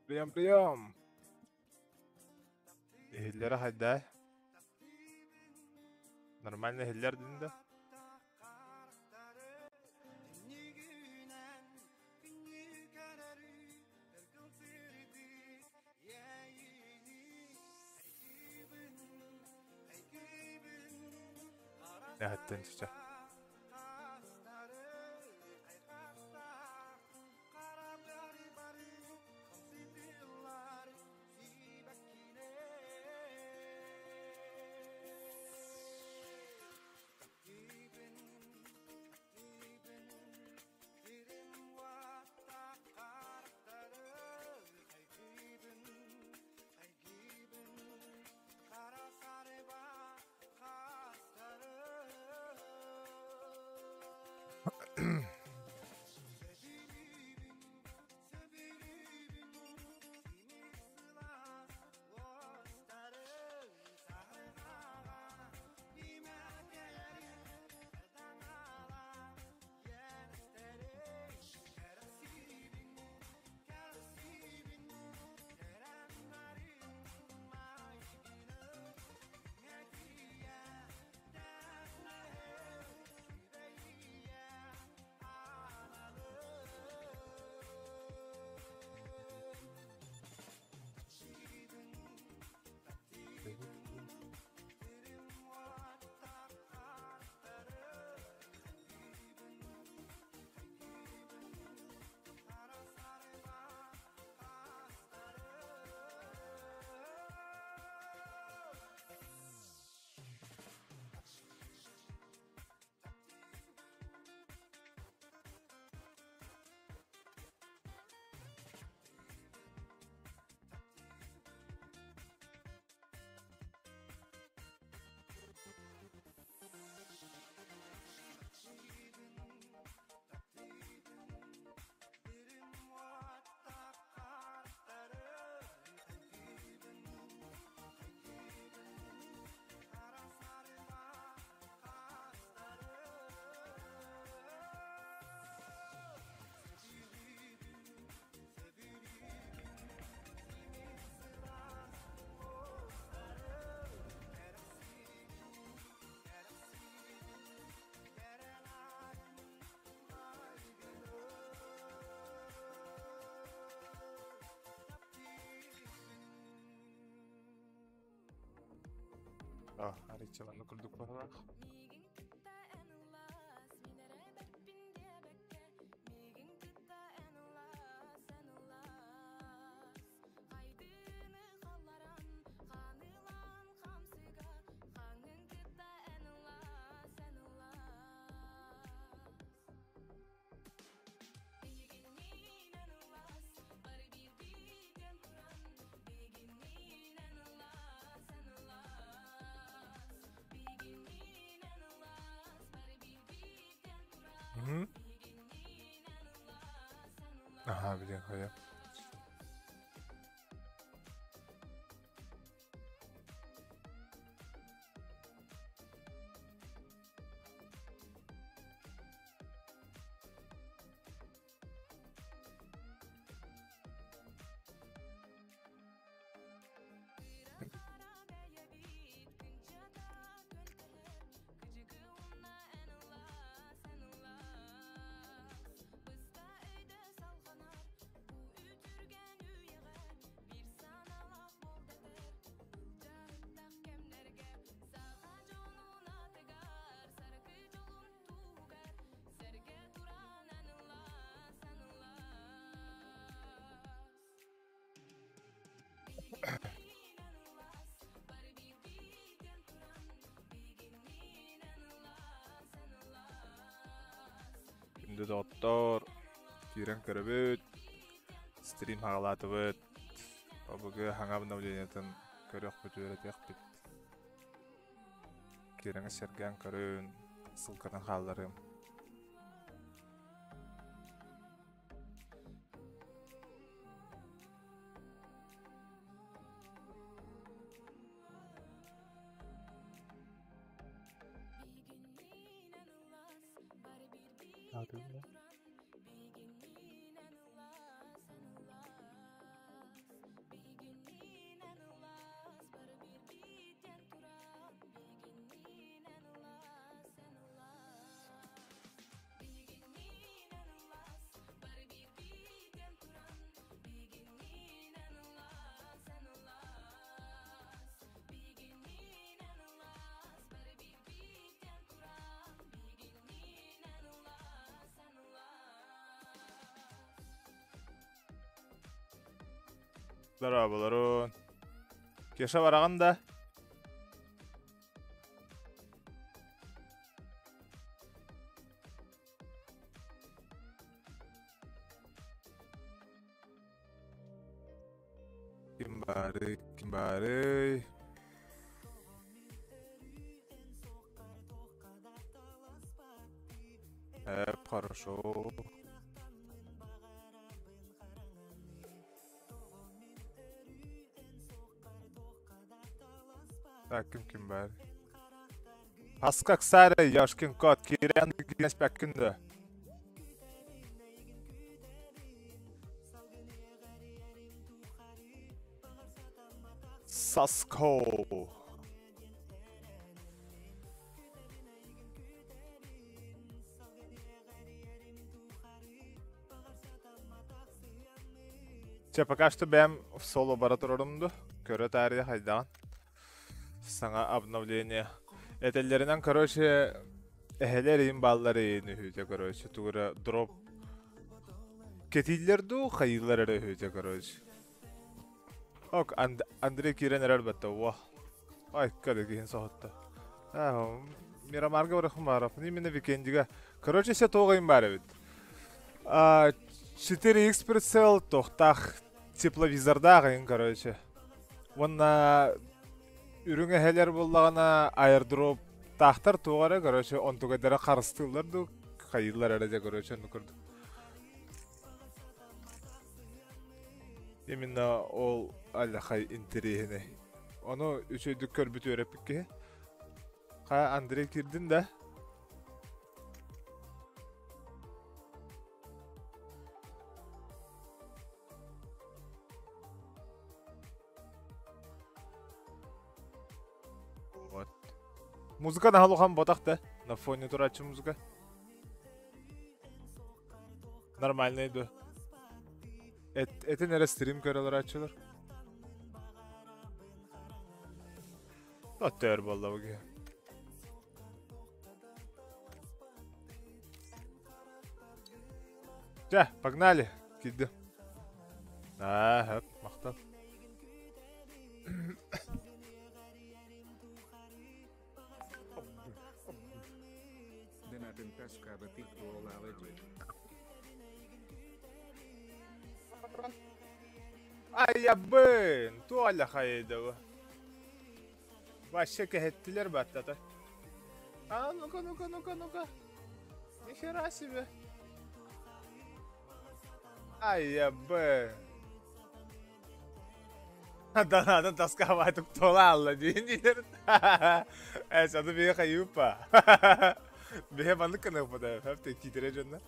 Прием, прием! Иһиллэрэ хайдай? Нормально иһиллэр дин да? Эһэттэн чэ. А, арыйчаланна курдук баһылаах. Мгм. Ага, блин, хайа. Күндү доҕоттор, киирэн көрөбүт, стрим хаҕалаатыбыт. Обугу хаҥа обновлениетын көрүөхпүт, үөрэтиэхпит. Киирэҥи сэргээн көрүн, ссылкатын хаалларыам. Дорооболорун. Кеша бараҕын да? Ким баарый, ким баарый? Эп, хорошо. Так, ким ким баар? Хаскак Сара, Яшкин кот, Кирен киэспэккин да. Саско. Чэ, пока что бэйэм в соло бара турарым ду. Көрө таарыйа хайдаҕын. Саҥа обновление. Этэллэринэн, короче, эһэлэр иин бааллар иин үһүтэ, короче, тугу эрэ дроп кэтииллэр дуу, хайыылар эрэ үһүтэ, короче. Ок, And Андрей киирэн эрэр бэтте, уа. Ай, кады киһин соһутта. Аа, Мирамарга барахым барап. Именно викендига. Короче, все тоҕо им бар эбит. А, 4X прицел тохтах тепловизордаах эҥин, короче. Уонна үрүҥ эһэлэр буоллаҕына аирдроп таахтар туох эрэ, короче, онтугайдара харыстыыллар дуу, хайыыллар эрэ дьэ, короче, оннук курдук. Именно ол аллахай интэриэһинэй. Ону үчүгэйдик көрбүт үөрэппит киһи. Ха, Андрей киирдин да? Вот. Музыка наһаа улахан ботах да. На фоне турааччы музыка. Нормальный ду. Эт, этин эрэ стрим көрөлөр Өттөөр буолла бу киһи. Чэ, погнали. Киирдим. Аа, хөп, махтал. Айабын, туоля хайдыбы. Вообще кэһэттилэр баттата. А, ну-ка, ну-ка, ну-ка, ну-ка. Нихера себе. Айабын. Донатын тасковать туолаалла диин Э, саду бие хайыппа. Бие маннык кыныппыта. Хөп китере дьонно.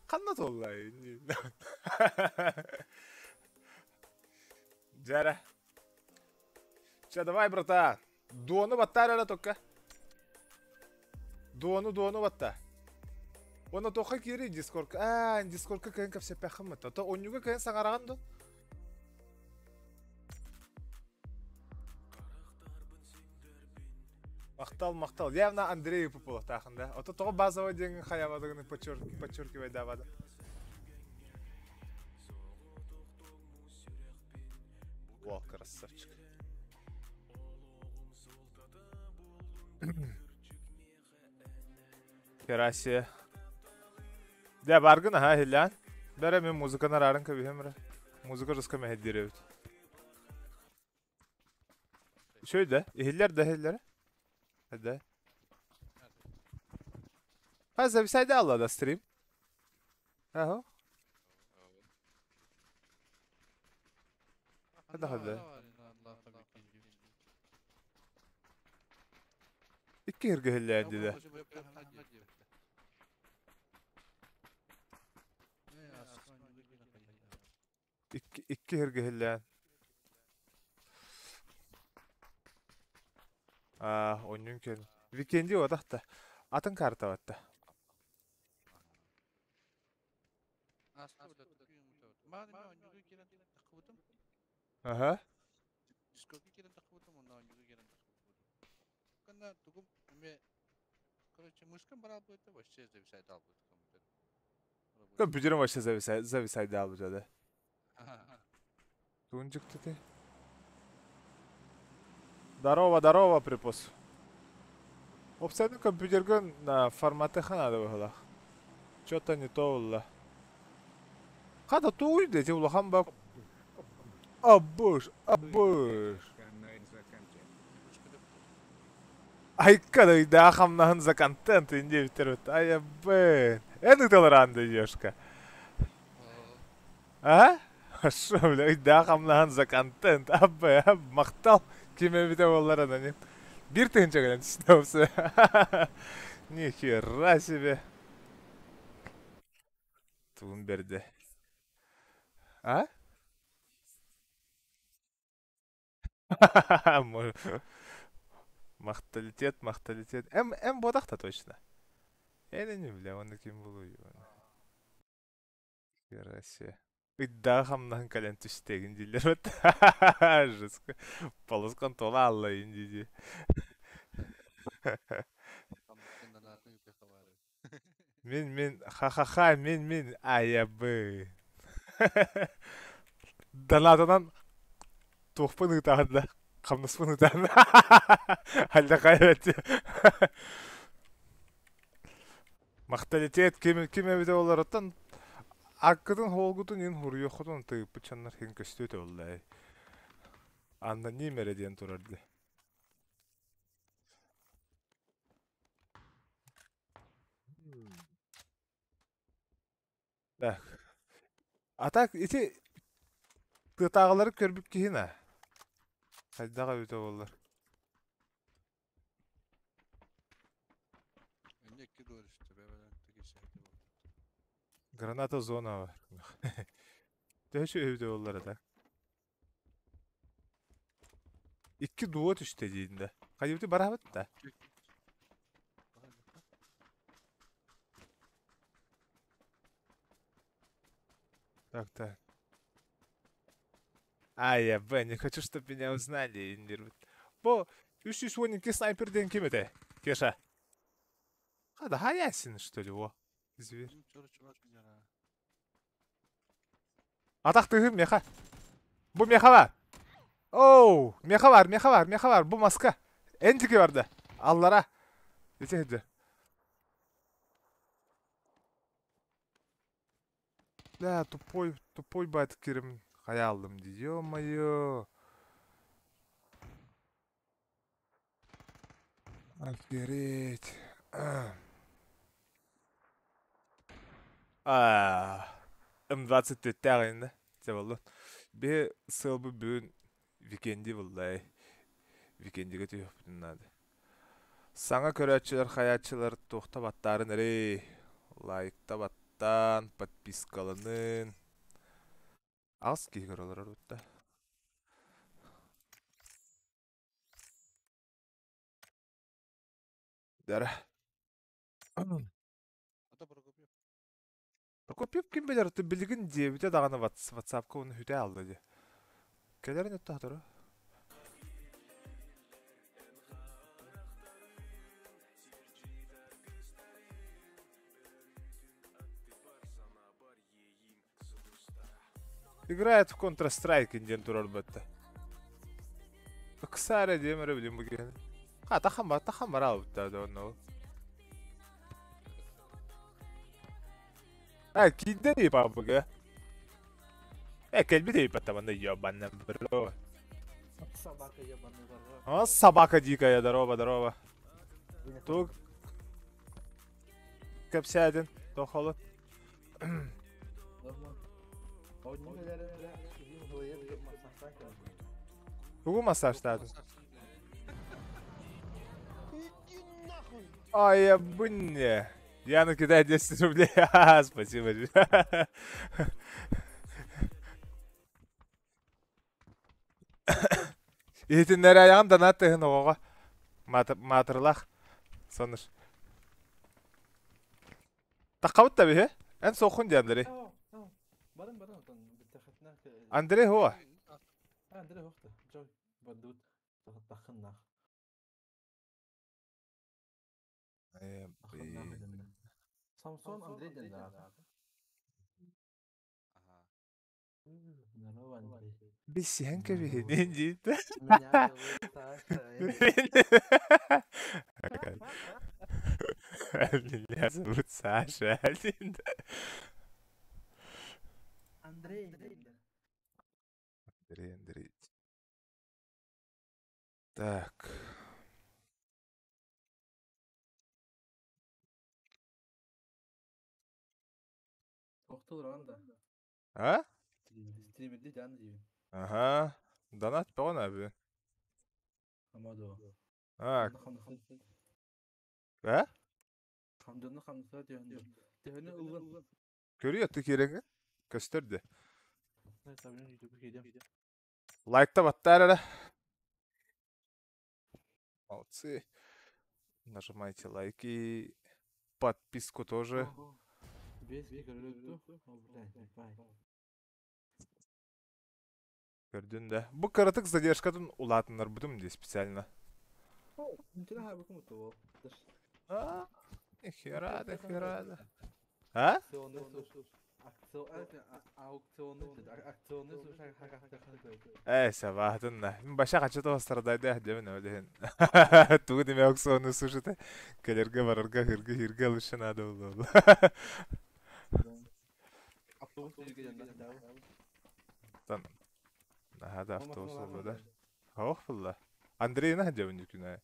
Ханна туолла? Дьэрэ. Чэ, давай, братан. Дуону баттаар эрэ только. Дуону, дуону батта. Уонна туохха киирий дискорка? Аа, дискорка кыһын кэпсэппэххин батта. То онньуга кыһын саҥараҕын ду? Махтал, махтал. Явно Андрей Пупулахтаахын да. Ото тоҕо базовый диэҥин хайабадыгын подчеркивайдаабады. О, красавчик. Керасия. Дьэ, баргын аха иһиллээн. Бэрэ мин музыканы арааран кэбиһэм эрэ. Музыка жестко мэһэйдиир эбит. Үчүгэй да? Иһиллэр да иһиллэр. Да. Ха, зависай да алла да стрим. Аха. Хада хада. Икки иргэһиллээн дии. Икки икки иргэһиллээн. Аа, онньун кэл. Викенди отахта. Атын карта батта. Аха. Компьютерым вообще зависает да. Тунчик ты. Здорово, здорово, припос. Опсайдын компьютерга на форматы надо было. Что-то не то было. Хата туй, дети улахан ба. Абыш, абыш. Айка да хамнаһын за контент инде битербит. Ай б. Эн ыталаранды девушка. А? Шо, бля, да хамнаһын за контент. Абы, мактал. Киме бите боллар аноним. Бир тыһынча кэлэн түстэ. Нихера себе. Туун берде. А? Махталитет, махталитет. М, М бодахта точно. Это не, бля, он ким булу. Хера себе. Ыдда хамнаһын кэлэн түстэгин дииллэр бит. Жестко. Полоскан тола алла инди. Мин мин ха-ха-ха мин мин айабы. Донатынан туохпун ыытаҕын да хамнаспын ыытаҕын. Алдьархай эбит. Махталитет ким ким эбитэ буоллар оттон аккытын хоолгутун иин хуруйуоххутун тыыппыт чаннар хин көстүө этэ. Аноним эрэ диэн турар дии. Так. А так ити тыатааҕылары көрбүт киһи на. Хайдах эбитэ буоллар. Граната зона бар. Төһө эбитэ буоллар это? Икки дуо түстэ диин да. Хайыбыты барабыт да. Так, так. А, я Б, не хочу, чтобы меня узнали. Бу 312 снайпер диэн ким этэ? Кеша. Хада хаясин, что ли, во? Зверь. Атах тыһым меха. Бу меха бар. Оу, меха бар, меха бар, меха бар. Бу маска. Энтики бар да. Аллара. Ити Да, тупой, тупой бат кирим хаялым ди. Ё-моё. Охереть. А, М20 тәгәйнде. Те болду. Бе сылбы бүгүн викенди буллай. Викендиге түйөпүтүн надо. Саңа көрөчүлөр, хаячылар туохта баттарын эрей. Лайкта баттан, подпискаланын. Аз киһи көрөлөр орутта. Дара. Прокопьев ким билэр, ты билигин диэбитэ даҕаны WhatsApp-ка уну хүтэ алды ди. Кэлэрин өттө хатыры. Играет в Counter-Strike диэн турар батта. Ыксаара диэмэрэ билим бу киһини. Ха, тахан бар, тахан бар албытта да онно. А, кидде дии папыга. Э, кэлби дии паттаманда ёбанна бро. Собака ебаный здорово. А, собака дикая, здорово, здорово. Туг кэпсэдин, тохолот. Тугу массажтаатын? Ай, я бынне. Я накидаю 10 рублей. Спасибо. Иһитиннэр аяҕын донат тыһын оҕоҕо. Маатырлах. Соныш. Таққабыт да биһи. Эн сооххун дии Андрей. Баран баран отон Андрей хуа. Андрей хохта. Жой бадут. Тахыннах. Самсон Андрей ден. Здорово, Андрей. Билсиһэн Меня зовут... кэбиһинин диэтэ. Меня зовут Саша. Меня зовут Саша. Андрей. Андрей Андреевич. Так. Охтур да. А? Стримерди жан диибин. Аха. Донат бөҕөн abi. Ама дуо. А, Онно хамнас а? хамдьонно хамнаса түһэн төһөнү ылгын. Көрүө ты кирэҥҥин. Көстөр де. Табын ютубу киирдим. Лайкта баттаар эрэ. Молодцы. Нажимайте лайки. Подписку тоже. Без көрөлөттү. О, блядь, бай. Көрдүн да. Бу кыратык задержкатын улаатыннарбытым дии специально. Ничего хабыкым уту. А, нихера да хера да. А? Ээ, сабаатынна. Баша хачы тоҕустардайда дьэбин өлүһүн. Тугу деме аукционы слушайте. Кэлэргэ барарга хыргы хиргэ лучше надо было. Автобус Тан наһаа да автобус буолла да. Хоох булла. Андрей наһаа дьэбин күнэ.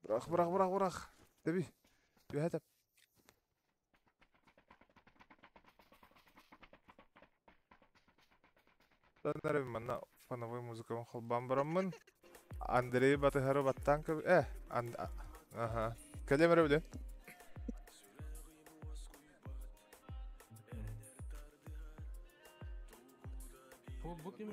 Бырах бырах бырах бырах. Тэби. Түһэ тэп. Таннары манна фоновой музыкабын холбаан бараммын. Андрей батыһары баттаан кэб... Э, ан... Аха. Кэлиэм эрэ билин. Бу ким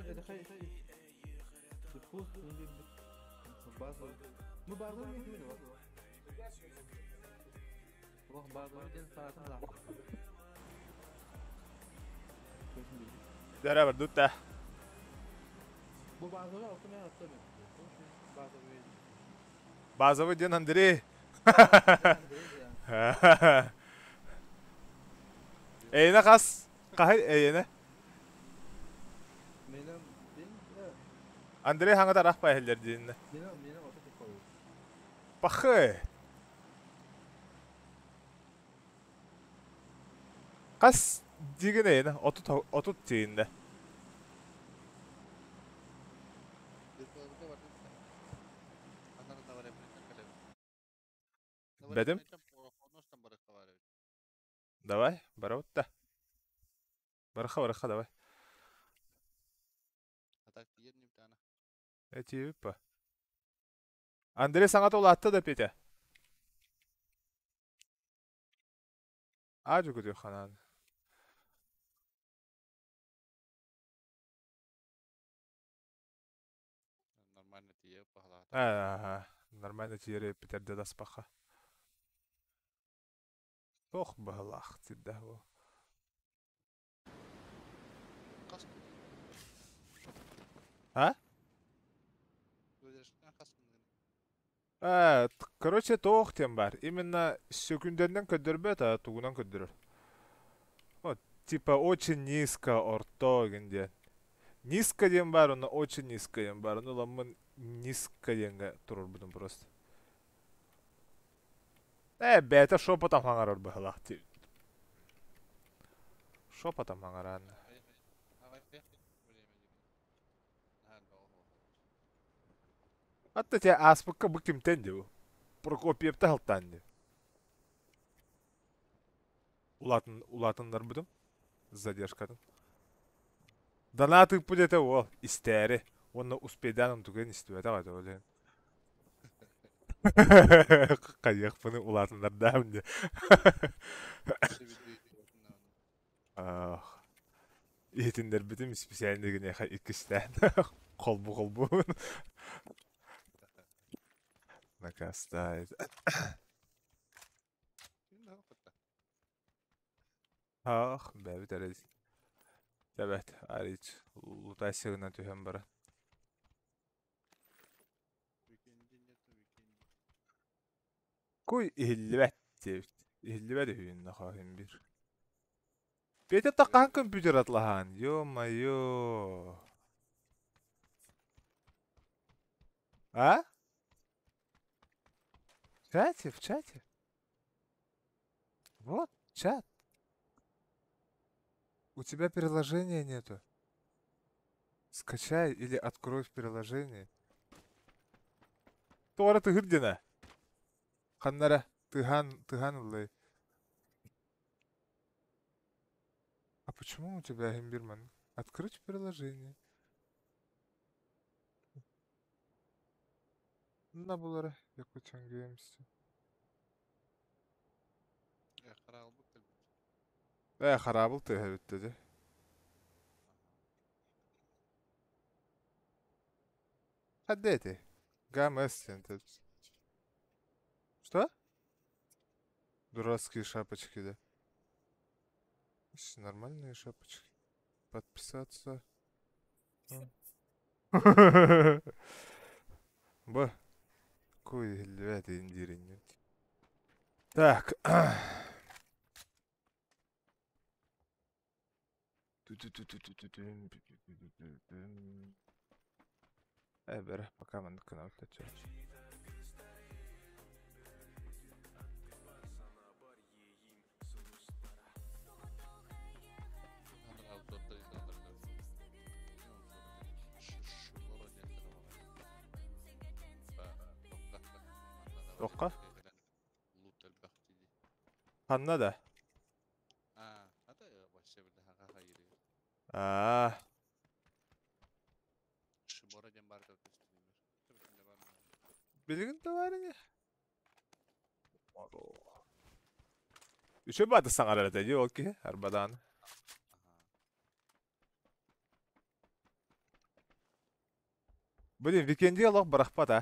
Дәрә бар дутта. Базовый диэн Андрей. Эйне хас хаһый эйене. Андрей хаҥа тарах иһиллэр дииннэ. Пахы. Хас дигин эйене 30 30 тииннэ. Бэдим. Давай, барабытта. Бараха бараха давай. Эти па. Андрей саҥата улаатта да Петя. Аажы күтү ханаан. Ага, нормально тиэри питерде даспаха. Тох баһылаах тирдэ бу. А? А, короче, тоох диэн баар. Именно сөкүндэринэн көрдөрбөт, а тугунан көрдөрөр. Вот, типа очень низко, орто диэн диэн. Низко диэн баар, онно очень низко диэн баар. Ону ламмын низко диэҥҥэ туруорбутум просто. Ээ, бэйэтэ шепотом хаҥарар быһылаах дии. Шепотом хаҥараан. Атта те ааспыкка бу кимтэн дии бу? Прокопьевта халтаан дии. Улаатын улаатыннарбытым задержкатын. Донат ыыппыт этэ уол истээри уонна успейдаан онтугун истибэтэх этэ ол иһин. Хайыахпыны улаатыннардаам дии. Ах, иһитиннэрбитим специально гинеха иккистээн холбу холбу накастает. Ах, бэбит эрэ Тэбэт, арич лутасигынан түһэн баран. Куй иһиллибэт. диэбит. Иһиллибэт үһү нохоо иһин биир. Петя таххаһан компьютер атлаһаан, ё-моё. А? В чате, в чате. Вот, чат. У тебя приложения нету. Скачай или открой в приложении. Тоҕо тыһыр диэнэ? Ханна эрэ тыһаан тыһаан ыллай. А почему у тебя Гимбирман? Открыть приложение. На булары Якутян Games. Хараалбыт кэлбит. Хараабыл тыаһа бүттэ дии. Хадда эти? ГМС Что? Дурацкие шапочки, да? Нормальные шапочки. Подписаться. Б. Куй иһиллибэт индиириннин. Так. Э, бэрэ, пока маннык гына Тоққа? Ханна да? Аа. Билигин да баар ини. Үчүгэй баата саҥарар этэ дии ол киһи Арбадааны. Блин, Викендигэ олох бырахпат а.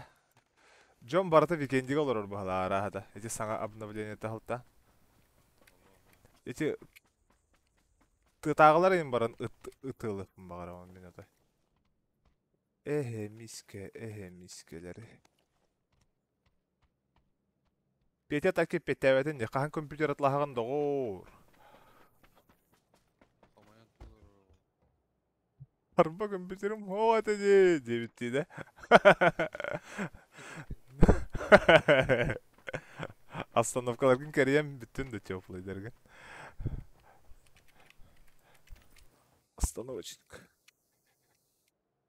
Дьон барыта Викендигэ олорор быһалаа арааһата. Ити саҥа обновление таһылта. Ити тыатааҕылар иһин баран ыт ытыалыахпын баҕарабын мин ата. Эһэ мискэ, эһэ мискэлэри. Петя так эппиэттээбэтин дии. Хаһан компьютер атлаһаҕын доҕоор? Арба компьютерым һоо этэ дии диэбиттии да. Остановкаларгын кэрийэн бүттүн да теплыйдаргын. Остановочник.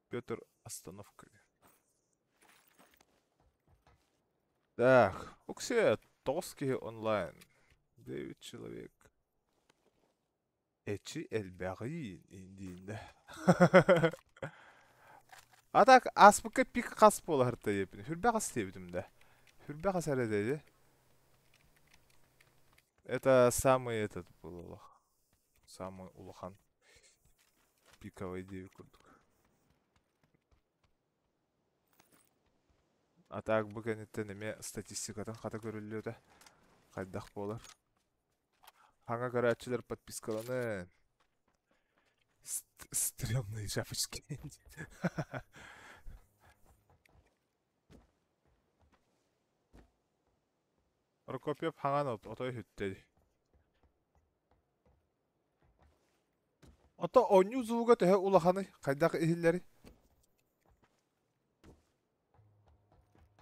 Петр остановка. Так, Уксе, тоҕус киһи онлайн. 9 человек. Эчи элбэҕиин дииннэ. А так ааспыкка пик хас буолаһырта диэппин. Хүрбэ хас диэбитим да. Хүрбэ хас эрэ диэди. Это самый этот был Самый улахан пиковый диэбит курдук. А так бу кэнниттэн эмиэ статистикатын хата көрүллүөтэ. Хайдах буолар. Хаҥа көрөөччүлэр подпискаланы стрёмные шапочки. Прокопьев хаҥан отой үһүттэ. Ото оонньуу звуга төһө улаханый? Хайдах иһиллэрий?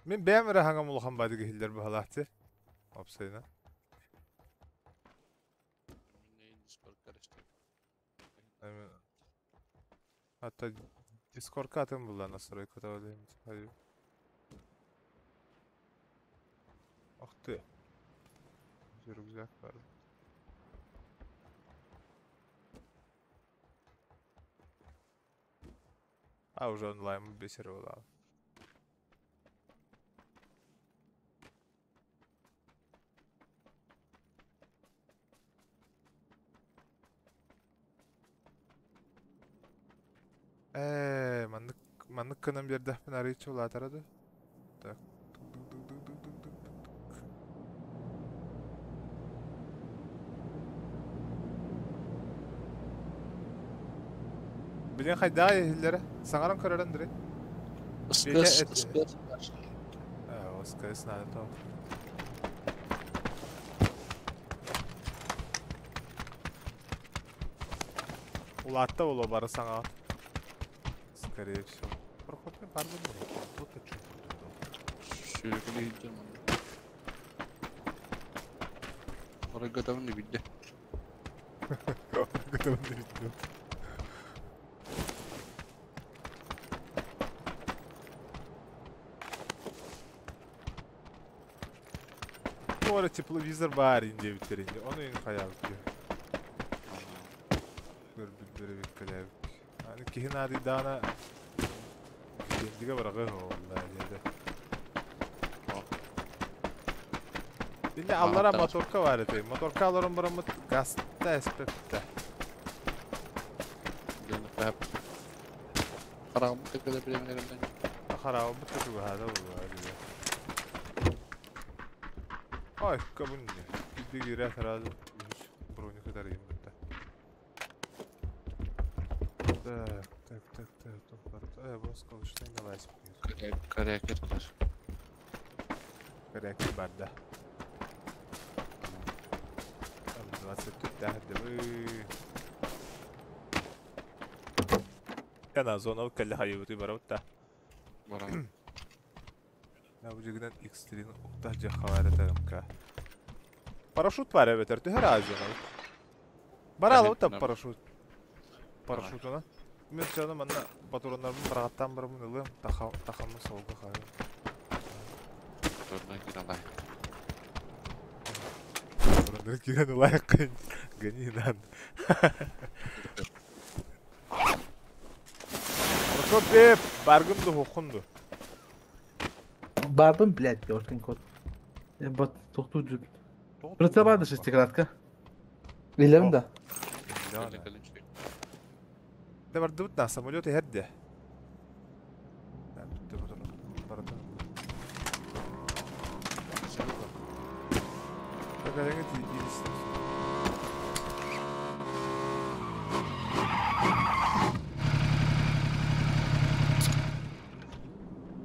Мин бэйэм эрэ хаҥам улахан баадык иһиллэр быһалаах дии. Уопсайынан. Hatta Discord'a atın bunlar настройката ол Ах ты. Рюкзак бар. А, уже онлайн бесер буолла. Ээ, маннык маннык гынан биэрдэхпин арыычча улаатара дуо? Так. Билин хайдаҕа иһиллэрэ? Саҥаран көрөр Андрей. СКС, СКС. СКС надо то. Улаатта буолуо бары саҥаҕыт. Скорее всего. Проходной бар буолуо. Тут да чуҥкурдук дуо? Сүөкүлэ иһирдьэ манна. Оройготовын билдэ. Оройготовын билдэ. Туора тепловизор баар ин диэбиттэр ини. Ону ин хайаабыт диye. Көрбүт бөрөбүккэлээбит. Аны киһи наадыйдаҕына Киһиндигэ бараҕы уолла диэтэ. Инне аллара моторка бар этэй. Моторка аларым бараммыт гаста эспепте. Хараҕыммыт да билэмнэринэн. Хараҕыммыт да чугаһаата буолуо диye. Ой, кабын не. Кирде сразу броню кытарыйым бутта. Так, так, так, так, так. Бу сколочный давай. Коряки бар. Коряки бар да. Там 24 дыбы. Яна зона кэллэ хайыбыты барабыт да. Баран. На бу дьигинэн X3 уктах дьэ хаварытарымка. Парашют бар эбэтэр түһэр азияна. Бараалы та парашют. Парашютuna. Мен саны манна патроннарбын барагаттан барамын ылым, тахамы солга хайым. Патроннар киирэн ылай. Патроннар киирэн ылай гони надо. Прокопьев, баргын ду хохун ду. Бабын, блядь, ёшкин кот. Бат тохтуу Просто барды шестикратка. Билем да. Да бардыбыт на самолет иһэрде.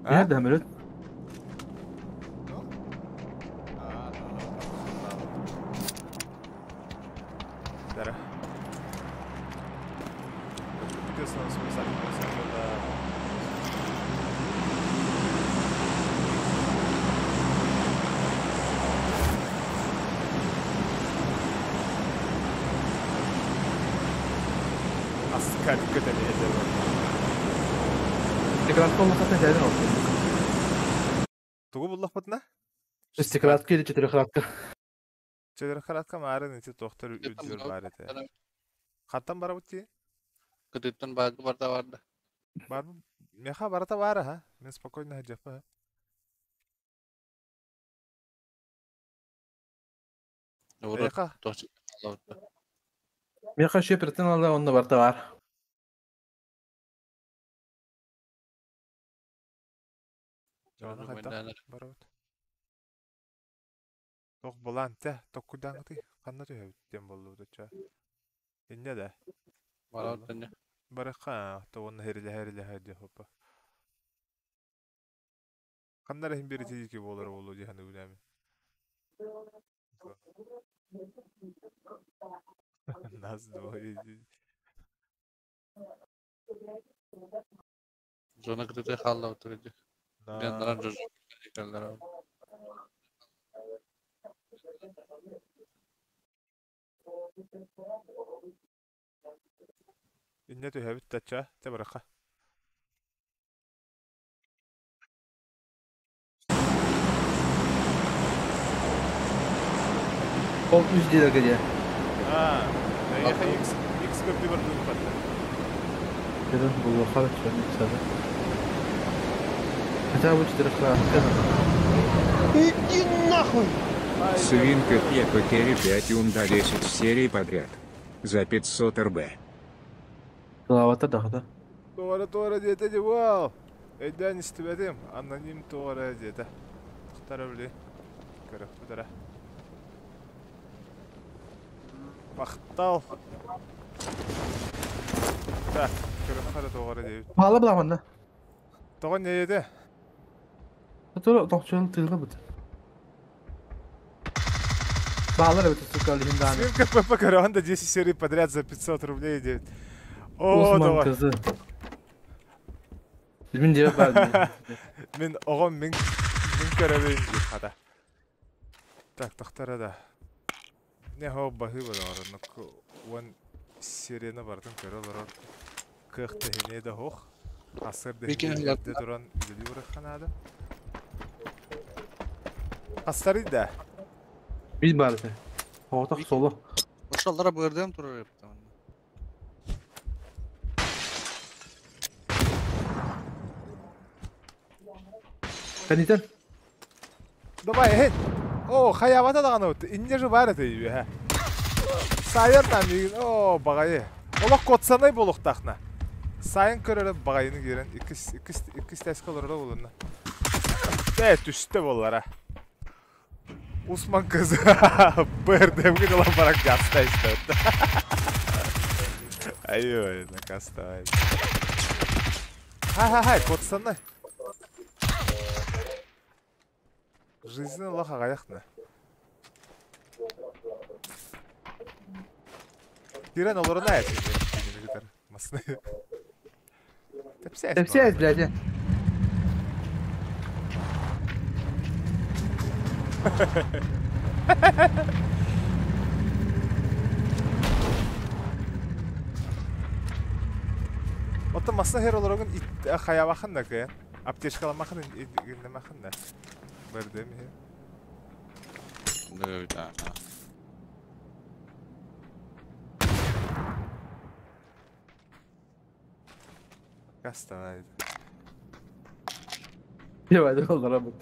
Иһэрде самолет. Dara. Аска dikkat edin. Шестикратка olmasa кэлин olsun. Тугу буллахпытына? Шестикратка или четырехкратка. Четырехкратка маарын ити тохтор үдүр бар эте. Хаттан барабыт ти? Кытыттан багы барда барда. Бар меха барата бара ха. Мен спокойно хаджапа. Эха. Меха шепертен алда онно барта бар. Жана хайда барабыт. Тох булан те, токкудаҥыты ханна түһэбит диэн буоллубут Инньэ да. Барабыт Барыха, то онно херилэ херилэ диэ хоппа. Ханна эрэ иһин биир ити буолар буолуо дии саныыбын. Нас двое. Зона кытыты хааллабыт дии. Беннаран жожо. Инньэ түһэбит тачча, те барыха. Ол үс диэлэргэ диэ. Аа, эйиэхэ X X көрдүү бардыбыт хатта. Кэлэн булуохха чуон Хотя бы четырехкратка. Иди нахуй! Свинка Пеппа Керри 5 Унда 10 серий подряд. За 500 РБ. Главата да. Туора туора диэтэ дии вау. Өйдөөн истибэтим. Аноним туора диэтэ. Тахтара били. Көрөхпүт эрэ. Махтал. Так, көрөххө эрэ туора диэбит. Паала буламанна. Тоҕо ньиэйэтэ? Тура тохчуон тыыла бут. Баалар эбит сука легендарный. Свинка Пеппа көрөҕүн да 10 серий подряд за 500 рублей диэбит. Оо, Усман доҕор. кызы. Мин дьиэ баар. Мин оҕом мин көрөбүн диир хата. Так, тохтора да. Не хоо баһыыба доҕор, оннук уон серияны барытын көрө олорор кыах тэһиниэ да суох. Сарсыарда Викинг иһин эрдэ туран үлэлии барыахха наада. Хастарый да? Biz баар этэ. Оҕотох соло. Ошоллара бырдым турар эбит. Кэнитэн. Давай, эһин! Оо, хайаабата даҕаны бут. Инньэ же баар этэ үөһэ. Сайар да миигин, оо, баҕайы. Олох куотсанай буолуохтаахна. Сайын көрөрө баҕайыны киирэн иккис тээскэ олороро булунна. Бэ, түстэ буоллара. Усман кыз БРДМ-ге ылан баран гаста истэ. Айой, накастай. Хай-хай-хай, куотсанай. Жизнь олох аҕайахна. Кирен олоруна этин. Масны. Тэпсээс. Тэпсээс, блядь. Оттон масна хер олорогун хайабахын да кыйан. Аптечкаламахын иннемахын да. Бэрдэм иһи. Да. Кастанайды. Давай, олоробут.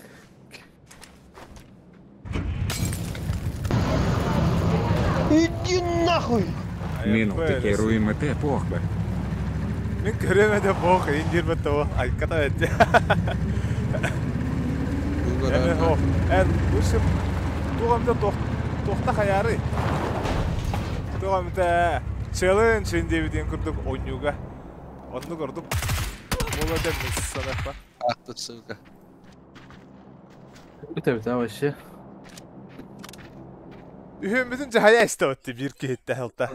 Иди нахуй! Минуты керуем это похба. Мин көрөм эдэ бох индир бетте айката этте. Эме хо. Эн ушим тугамда тохта хаяры. Тугамда челлендж индибидин курдук ойнуга. Онну көрдүк. Боло дем санапа. Ах ты сука. Это вообще. Үһүммүтүн жахая истэбэтти бир киһитте хылта.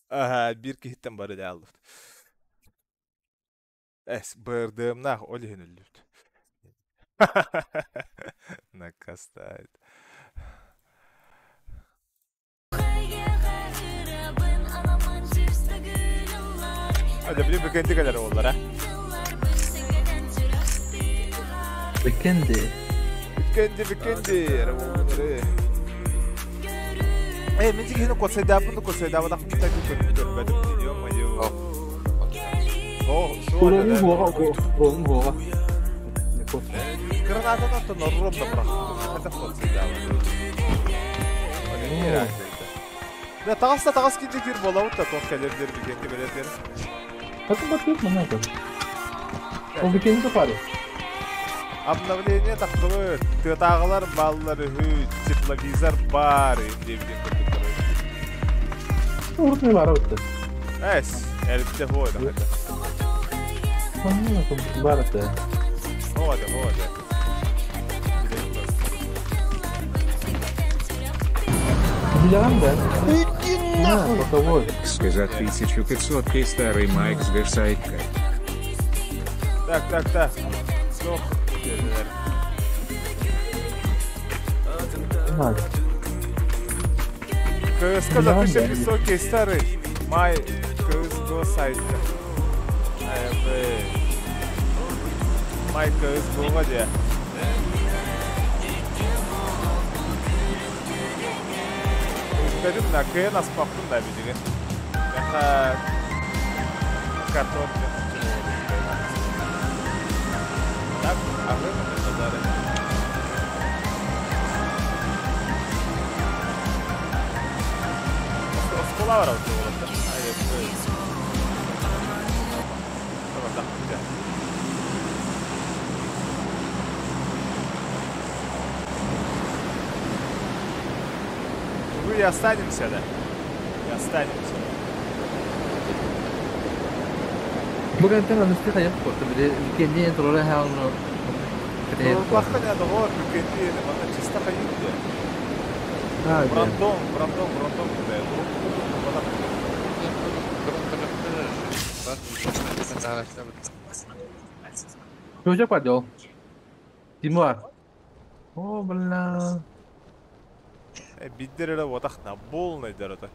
Аха, бир киһиттен бары да алдыт. Эс, бырдымнах ол иһин өллүбүт. Накастайт. Hadi bir бүкенди келер олар, а? Бүкенди. Бүкенди, бүкенди. Э, мен тиги хину косайдапын, косайдабы да көрбөдүм. Ё-моё. О, Урон хуага, урон хуага. Гранатаны норром да бірақ. Хотя косайдабы. Да тағаста тағас кейде кир болауыт да тоқ кәлердер бүкенди кәлердер. Как батып мына это? Ол бүкенди сапары. Обновление тақтылы, тытағылар баллар үхі, тепловизор бар, деп көрдік короче. Урут не бара бытты. Эс, әліпте хойда хотя. Бар это. Хойда, хойда. Биляган да? Иди нахуй! Боковой. Сказать 1500 и старый Майк с Версайка. Так, так, так. Стоп. КСК за 1500 старый Май КСГО сайта. Май КСГО где? Бедим на КН аспақтын да бидиге. Яха картон Так, а вы это Оскола бар болот да. Увы, и останемся, да. И останемся. Бүгін анысты қаяқ қорты, біле үлкенде туралы хағын. Баққа не договор, үлкенде мана чисто қайын Брандон, Брандон, Брандон. Чучок пойдёл. Тимур. О, бля. Биддер эрэ уотахна, полный дорота.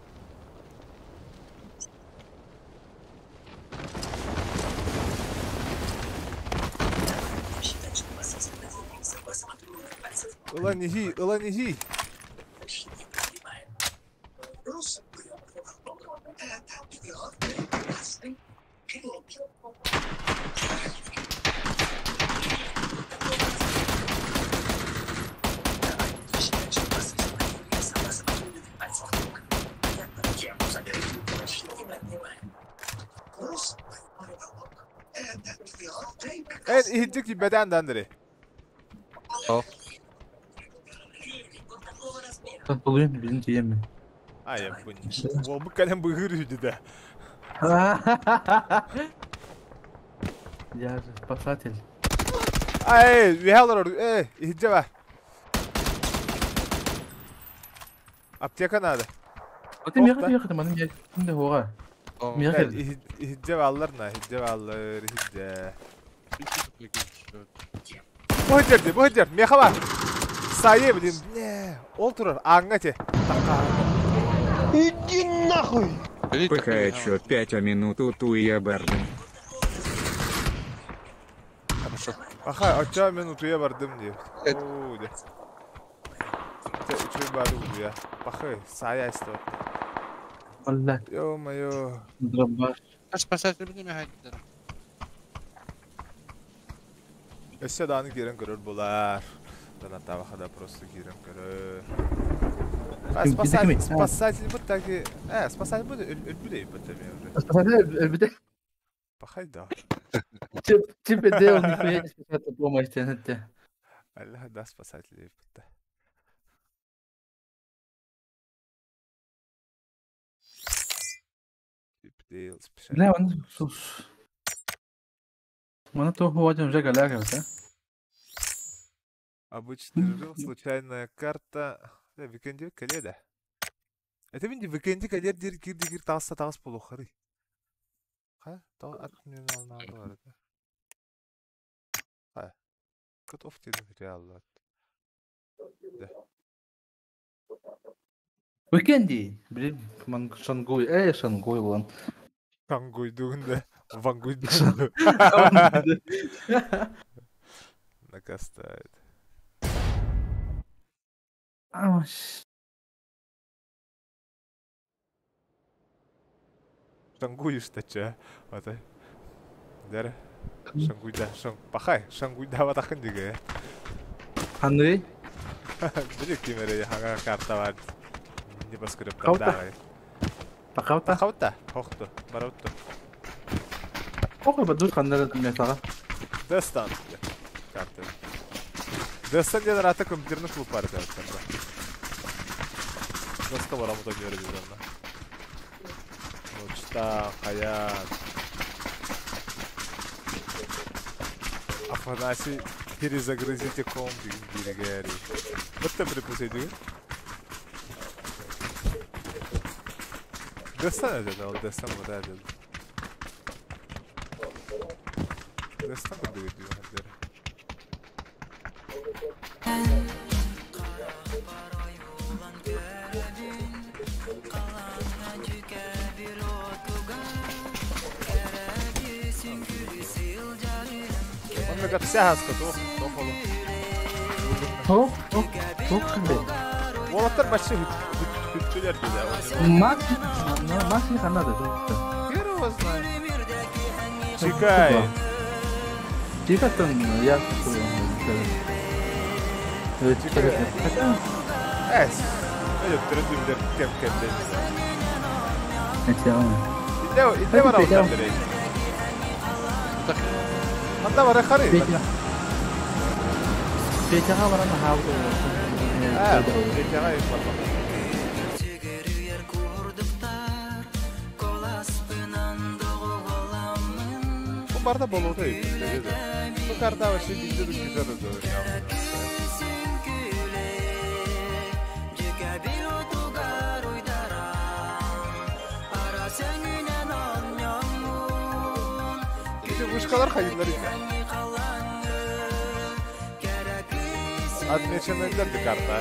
Ылан иһий, ылан иһий! Эн иһирдьэ киирбэтээн да Андрей. Тулуйун билин тиийэммин. Ай, уолбут кэлэн быыһыыр үһү да. Я же спасатель. Ай, үөһэ олорор, иһирдьэ бар. Аптека надо. А ты меха ехать, маны я кимде хуга. Меха. Иһирдьэ бааллар на, иһирдьэ бааллар, иһирдьэ. Бу иһирдьэ, бу иһирдьэ, меха бар. Сайы, блин, не, ол турар, ааҥҥа те. Иди нахуй! ПХ отчет 5 а минуту туя бардым. Хорошо. Аха, оччо мен утуйа бардым диэбит. Оо, дэ. Чэ, үчүгэй баары утуйа. Пахы, саайа истэ. Алла. Ё-моё. Дробаш. Спасатель механизм. Өссө даҕаны киирэн көрөр булар. Донаттаабаха да просто киирэн көрөр. Спасатель, спасатель бут таки... Спасатель бут өлбүт эбит уже. Спасатель өлбүт. Пахай да. Тебе делал нихуя не спасатель помощь тебе. Аллах да спасатель эбит. Бля, он... Мана то хуадим уже галяга, да? Обычный режим, случайная карта. Да, викенди каледа. Это винди викенди калер дир кир дир тасса тас полухары. Ха? То от мне на на да. Ха. Кот оф тири реал. Да. Викенди, блин, ман шангуй, шангуй вон. Шангуй дугунда, вангуй дугунда. Накастает. Шангуешь-то че? Вот. Дэр. Шангуйда, шанг... Пахай, шангуйда ватахын диге. Андрей? Били кимере хага карта бар. Небоскреб там давай. Пахаута? Пахаута. Хохту, барауту. Охой, бадуш ханнер месага. Дестан. Карта. Дестан ден рата компьютерный клуб бар деп. Доска барамы то нерде ден. Ночта, хаят. Афанасий, перезагрузите комп деген. Вот там припусайды. Дестан это, ол Дестан вот это. Дестан курдук диэн. Онно капсяһаска туох туох олу. Туох туох туох кимбе? Уолаттар бачча хүттүлэр диде. Макс Макс ханнада. Хер его знает. Чекай. Чекаттан я Чекай. Эс. Өлөттөрө кем кемде. Идде идде бар аудар. Анда бар хары. Петяга баран хауды. Петяга бар. Бу барда болууда эбит. Бу карта вообще бизде күзөр өтө. Вышкалар хайылар итэ. Отмеченныйдар ди карта.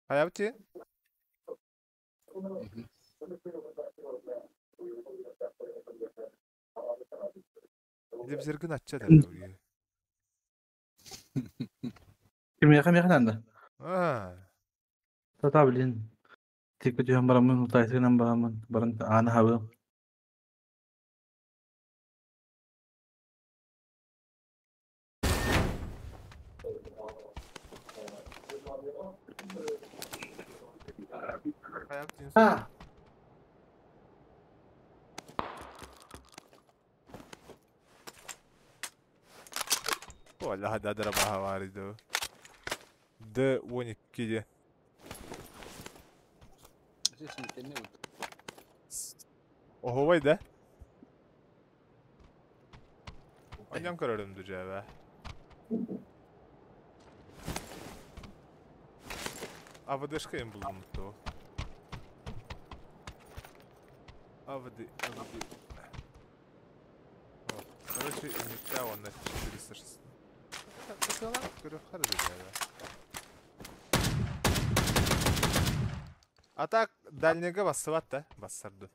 Хайабыт Дебзергин ачча да Кимиэхэ миэхэ наада? Аа. Тата блин. Тикки түһэн бараммын, утаайсыгынан бараммын, баран ааны хабыам. А. Ола дадара баһа ду. Д 12 де. Оһовай да? Аньям көрөрүм дүжэбэ. АВДшка им булдум то. АВД, АВД. Короче, имитя он на 406. А так дальнего бассыбат да, бассарды.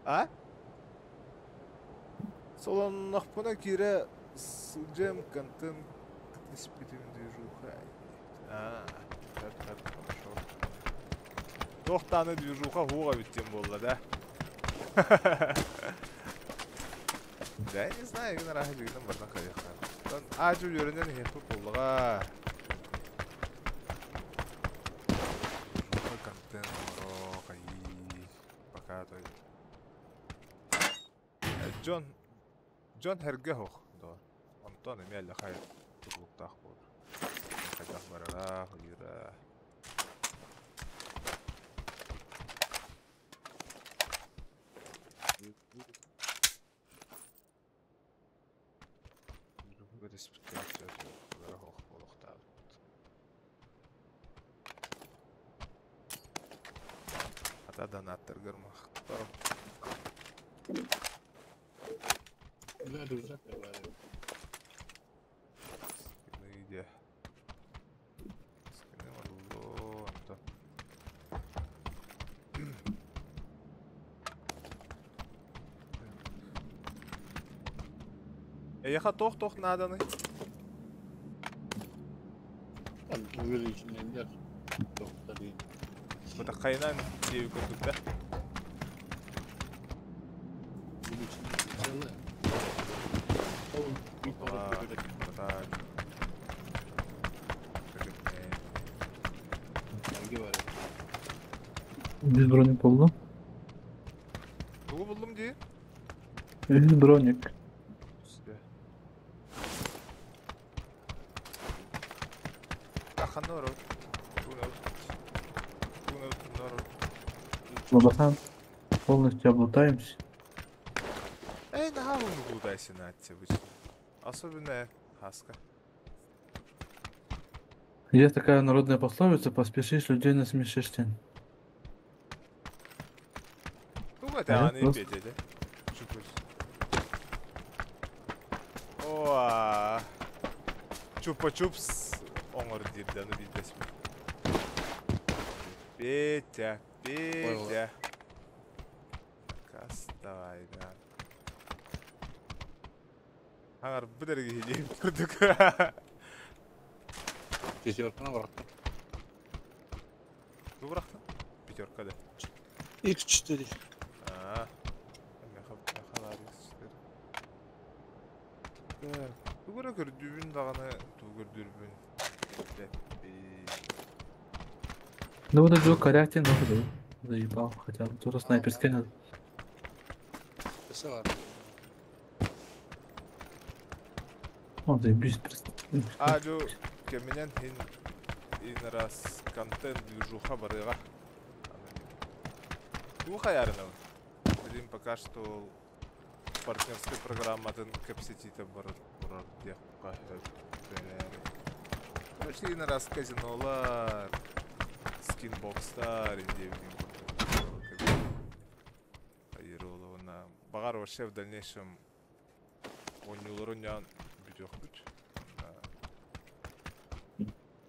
А? Солоннохпуна киирэ сылдьыам контент испитим движуха. А, так, так, хорошо. Туох даҕаны движуха хуоҕа эбит диэн буолла да? Да, я не знаю, игин арааһы дьигинэн бардан хайыахха. Аадьы үөрэнэн иһиэхпит буоллаҕа. Движуха контент оҥоро хайыы. Пока той. Дьон дьон эргэ оһох дуо? Онтон эмиэ аллахай тутулуктаах буолар. Хайдах барара, хайыыра. Ата донаттаргар махтал. Скины где? Скины орло, Антон. Эйиэхэ туох-туох нааданый? Бытаххайынан диэби курдук да? Үс броник буллум. Тугу буллум дии? Үс броник. Лобасан полностью облутаемся. Эй, наһаа уһун обычно. Особенно Хаска. Есть такая народная пословица, поспешишь, людей насмешишь. Тугу это А я аны просто- петь, Чупус. О, Чупа-чупс оҥор диир да, ну билбэспин. Петя, Петя. Кас давай, да. Хаҥарбыт эрэ киһи диэн курдук. Пятерканы бырахтым. Тугу бырахтың? Пятерка да. X4. А, меха, меха X4. Так. Тугу эрэ көрдүүбүн даҕаны, тугу көрдүүрбүн билбэппин. Ну вот это коряк тебе нахуй заебал, хотя бы тоже снайперская надо. Өссө бар. Он заебись просто. Алю, кэминэн һин ин раз контент движуха барыаҕа. Тугу хайаарынабын? Билим пока что партнерскай программатын кэпсэтиитэ барар турар диэххэ сөп эрээри. Короче, ин раз казинолар, скинбокстар диэбитин курдук. Айыр уонна баҕар вообще в дальнейшем оонньуулары оонньоон бүтүөхпүт.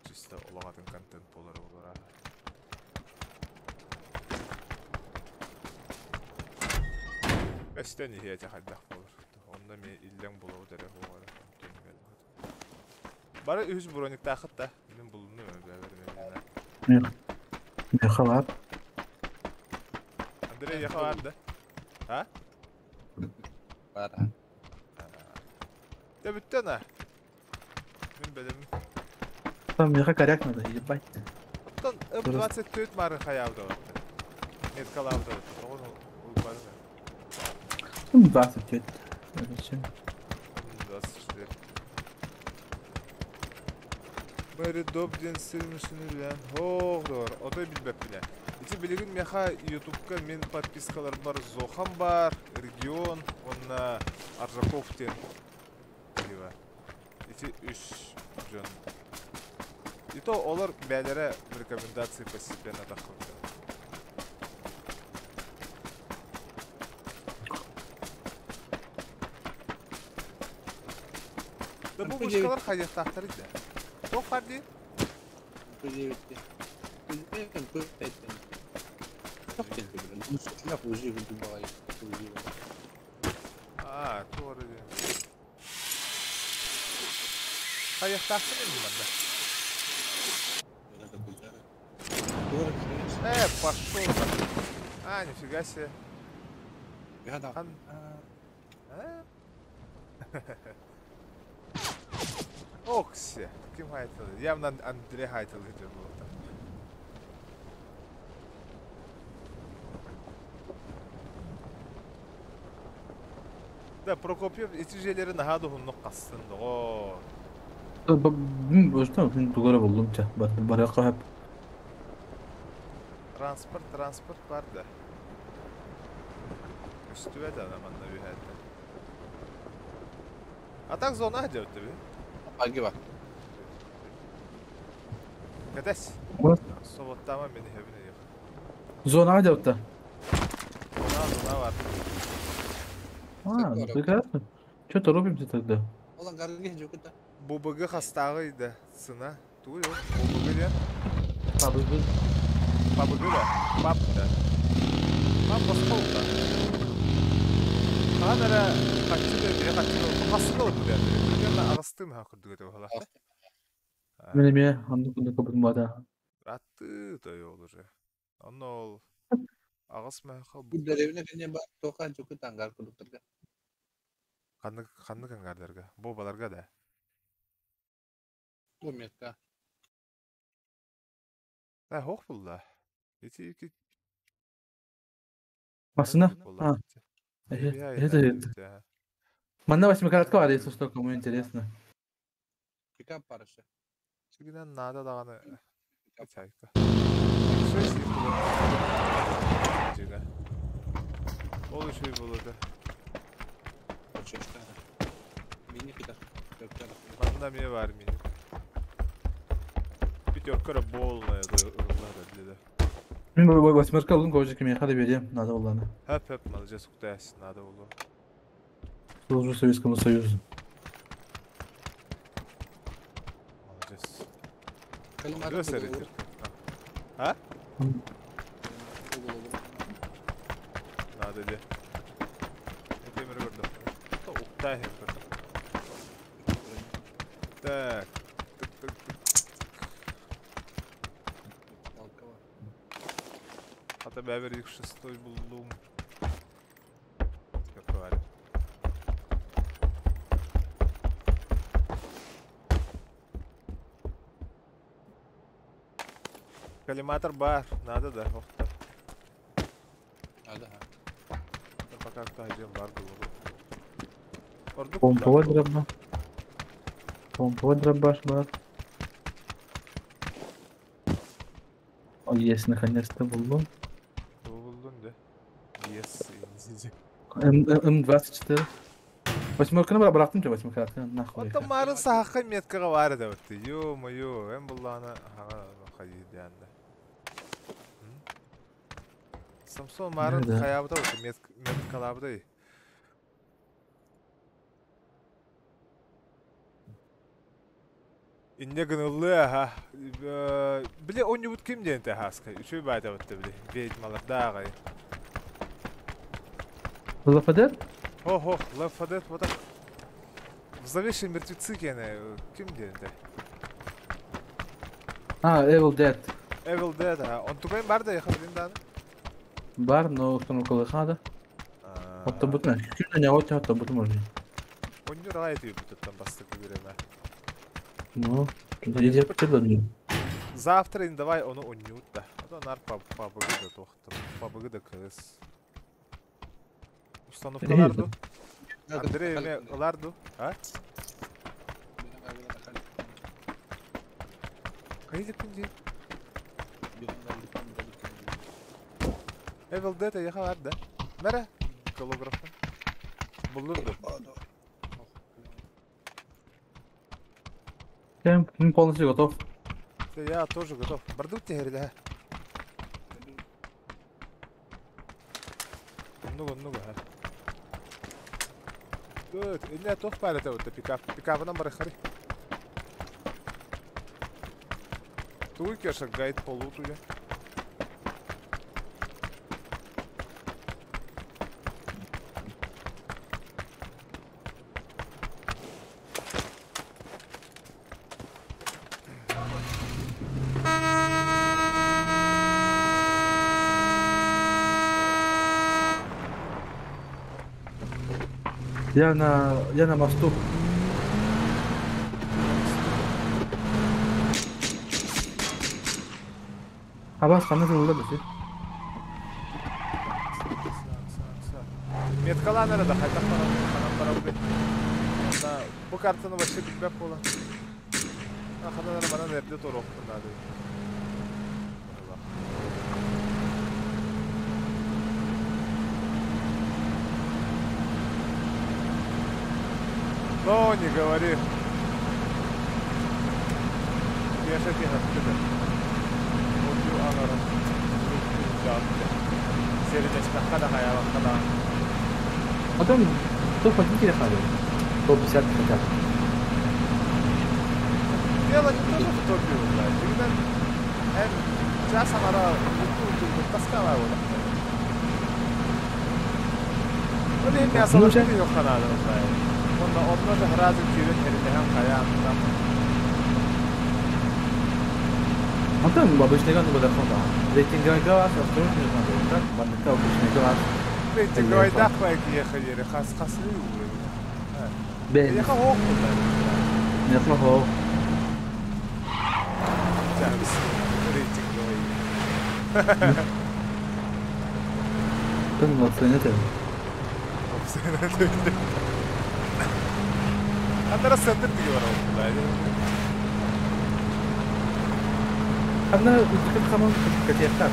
Чисто олох атын контент буолар буолара. Өстөн иһиэ этэ хайдах буолар. Онно эмиэ иллэҥ булабыт эрэ суоҕа эрэ. Бары үһүс брониктаахыт да. Мин булуннум эбээбэр. Меха бар. Андрей яха бар да? А? Бар. Дэ бүттэ на. Мин бэлэмим. Там меха коряк надо, ебать. Оттон М24 марын хайаабыта барда. Меткалаабыта барда. Тоҕо улбарын. 24. Зачем? 24. Мэри Доп диэн сир мүсүнүлэн хоох доор отой билбэппинэ. Ити билигин меха ютубка мин подпискаларбар Зохан бар, Регион уонна Аржаков диэн киһи бар. Ити үс дьон. И то олор бээлэрэ в рекомендации постепенно таххыбыта. Да бу мышкалар хайдахтаахтар да. Туох баар дии? МП9 МП5 Аа, туох эрэ диэн. Хайахтаахпын инни манна. Э, пошел. А, нифига себе. Хан... А? Окси. Ким хайтылы? Явно Андрей хайтылы диэн буолта. Да, Прокопьев ити дьиэлэри наһаа да уһуннук хастын, доҕоор. Что, тугу эрэ буллум чэ, барыахха сөп. Транспорт, транспорт баар да. Көстүбэт ана манна үһээттэн. А так зона дьэбит би. Агиба. Кэтэс. Соботтаама мин иһэбин эйиэхэ. Зонаҕа дьэбитэ. Зона, зона бар. А, ну прекрасно. Че торопимся тогда? Ол ангарга жокута. ББГ хастааҕый да цена. Тугуй ол? ББГ диэн? Пабыгы. ПАБГ да? ПАП да? ПАП босхо да. Хаһан эрэ хаччы да били хаччы хассыга ылбыт Андрей. Примерно аҕыстыы маһа курдук этэ быһалаах. Мин эмиэ оннук оннук бумада. Ратты той ол уже. Онно ол аҕыс маһа Бу деревне кэннэ бар тока жокута ангар курдуктарга. ханнык ханнык ангардарга? Бобаларга да? Бу метка. Да, хоох булла. Ити ики Массына? А, это это. Манна восьмикратка бар, если что, кому интересно. Пикап парышы. Сигинэн наада даҕаны чайка. Ол үчүгэй буолуо Мини питер. Манна эмиэ баар мини. Пятерка эрэ полная ылла да. Мин восьмерка ылын короче кимиэхэ да биэриэм, надо буоллаҕына. Хөп хөп, молодец, уктайас, надо буолуо. Служу Советскому Союзу. Молодец. Молодец, ориентир. А? Надо де. Темир көрдüm. Уктай көрдüm. Так. Тык тык тык. Хата бэбер шестой буллум. Какой. Коллиматор бар, надо да, охта. Надо. Пока кто один бар был. Ордук Помповой дробно. Помповой дробаш бар. О, есть, наконец-то буллум. Булдун да. Yes. М24. Восьмерканы бырахтым че, восьмерканы нахуй. Онтон марын сахха меткаға бар да бітті. Ё-моё, эм булланы хага хайдянда. Самсон марын Да. хаябыта бітті, меткалабыта. Инне гыныллы аха. Биле онньубут ким диэн хаска. Үчүй баайта бітті биле. Ведьмалар даагай. Лафадет? Хо-хо, Left 4 Dead вот так. Зловещие мертвецы кене. Ким диэн А, Evil Dead. Evil Dead, а. Он тугай бар да яхар дин дан. Бар, но установкалыха надо. Отто бутна. Күнә не отто отто буту можно. Онню рай түйіп бұттан бастық береме. Ну, иди подожди. Завтра им давай оны оннют да. А то нар пабыгы да тоқтым. Пабыгы да кыз. Установкаларду. Андрей ме ыларду. А? Кайда күнде? Evil Dead яха бар да. Мәре? Голографын. Булдun Я полностью готов. Я тоже готов. Бардут теперь, Много, много, а. Тут, не то впарите вот пикап. Пикап нам барахари. Туй кеша гайд полуту я. Я на мосту. А вас там нужно было Меткаланера да хайта парам парам. Да, бу картаны вообще билбеп була. Аханар манан эрде торох надо. Ну, не говори. Я же тебе откуда. Убью анара. Середнячка хая хада. Потом топ-1 переходил. Топ-50 хотя бы. Дело не тоже в топе, блядь. Когда час анара таскала его. Ну, мясо Ну, лошади ханада, блядь. Онно же разы кирен херинеһэн хайаан там. Антон обычный ган было да. Рейтинговый глаз, осторожно, надо, так? Банка обычный глаз. Рейтинговый дах ехали, хас хасли уровень. Бен. Яха хох Не смогу. Рейтинговый. Ты молодцы, нет? Аннара сендер диги бар ол. Она как хамон как я так.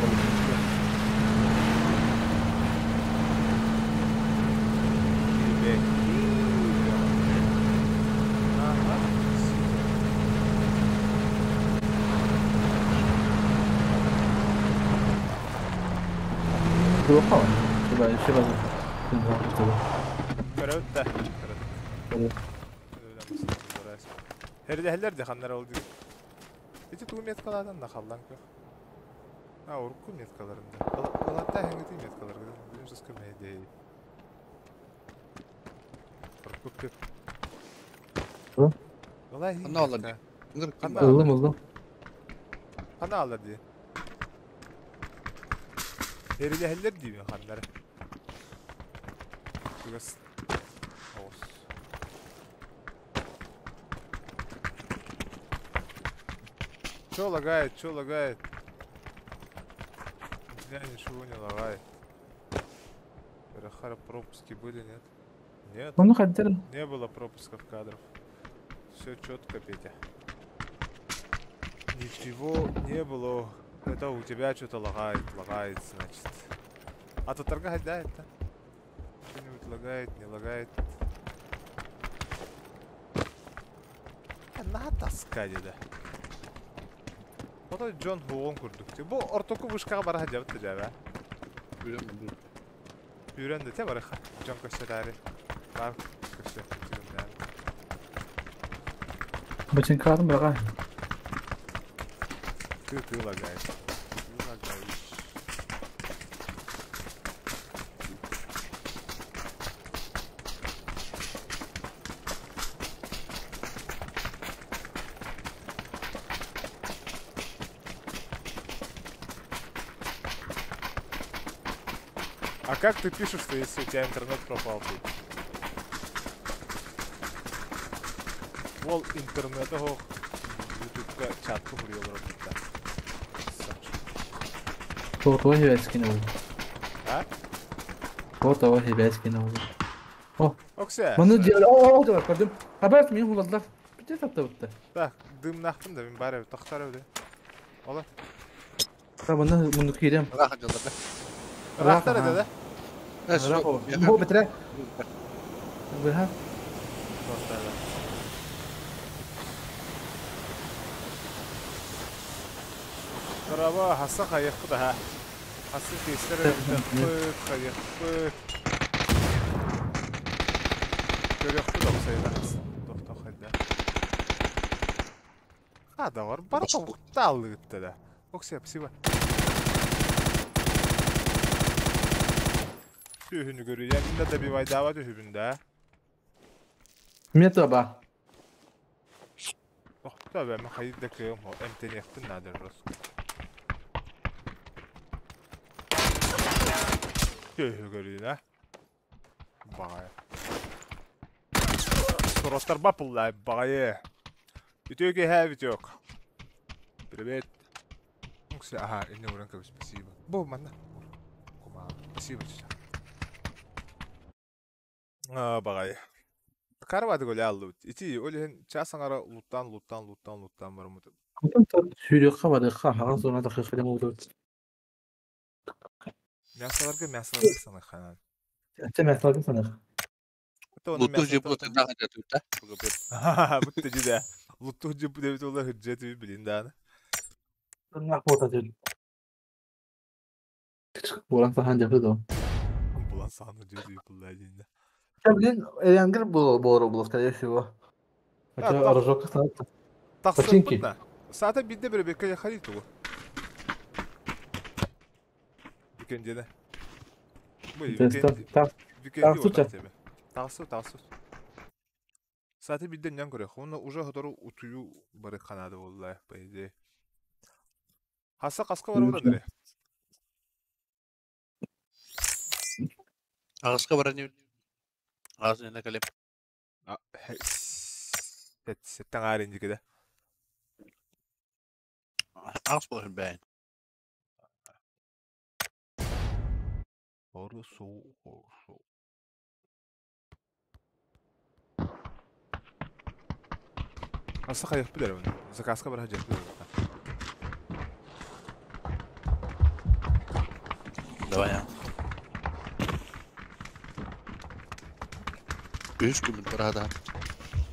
Было Шеба, шеба. Көрөттә. Хердәһләр дә ханнар oldu. Ити туу меткалардан да халлан көх. А, урку меткаларында. Алатта хәңгети меткалар. Билем көмәйдә. Урку көп. Валай. Ханна алар. Ханна Ылым, ылым. Ханна алар ди. Хердәһләр ди ханнар. Түгәс. Ос. Чё лагает, чё лагает? Меня ничего не лагает. Перехара пропуски были, нет? Нет. Ону хайдах Не было пропусков кадров. Все четко, Петя. Ничего не было. Это у тебя что-то лагает, лагает, значит. А то торгает, да, это? Что-нибудь лагает, не лагает. А на таскать, да. Ото Джон Хуон курдук. Бу ортоку вышкаҕа бара сылдьабыт да дьээбэ. Үүрэн бу. Үүрэн да те барыха. Дьон көстөтөөрү. Баар көстө. Бачыҥкаатын быраҕа. Ты ты лагаешь. Ты лагаешь. А как ты пишешь, что если у тебя интернет пропал тут? Ол интернета суох ютубка чатка суруйаллар да. Тоҕо хибээскин ол. А? Тоҕо хибээскин ол. О. Оксе. Маны дьиэ о о көрдүм. Хабар мин хуладлар. Бите таптабытта. Так, дымнахпын да мин бар эбит, тохтор эбит. Ола. Та маны муну киирем. Ыраах дьаллар да. Ыраахтар этэ да? Ыраах Бу битре. Быһа. Дорообо, хасса хайыахпыт аһа. Хассы тиэстэр өлбөхпүт, хайыахпыт. Көрүөхпүт опсайда хас. Тохтох хайда. А, доҕор, бары тобуктааллыгытта да. Оксия, спасибо. Түһүнү көрүйэ, мин да добивайдаабат үһүбүн да. Миэ ба. Охто бэ, мен хайыр да кыым, эмтэниэхпин наада жестко. Түһү көрүйүн, а? Баҕайы. Сорохтор бапыллай баҕайы. Үтүө киэһэ Витек. Привет. Ага, инне уран кэбис, спасибо. Бу манна. Кума. Спасибо. А, баҕайы. Карваты гулял Ити ол иһин час аҥара луттаан луттаан луттаан луттаан барыммыт. Сүүрүөххэ барыахха аһаҕас зона тахыахха диэн буолбут. Мясоларга мясоларга саныхханан. Ача мясоларга саных. Луттух жипу тыгнаха дьатыыта. Бутта дьида. Луттух жипу дебит ола хыджа билин дааны. Тыгнах буота дьыл. Буолан сахан дьапы до. Булан сахан дьапы булла динде. Блин, Эренгер был был, скорее всего. Хотя рожок остался. Починки. Саата бидде бір бекке яхали тугу. Викендеде. Бу викенди. Тахсу, тахсу. Саата бидде нян көрө. Оны уже хотору утую бары канады болла, по идее. Хаса каска бар була дере. Агаска бар не. Аас не калеп. Сеттен аарин дикеде. Аас болын бәйін. Хорошо, хорошо. Аса хайых билер оны. Заказка бар хажак билер. Давай я. Үс күмін барада.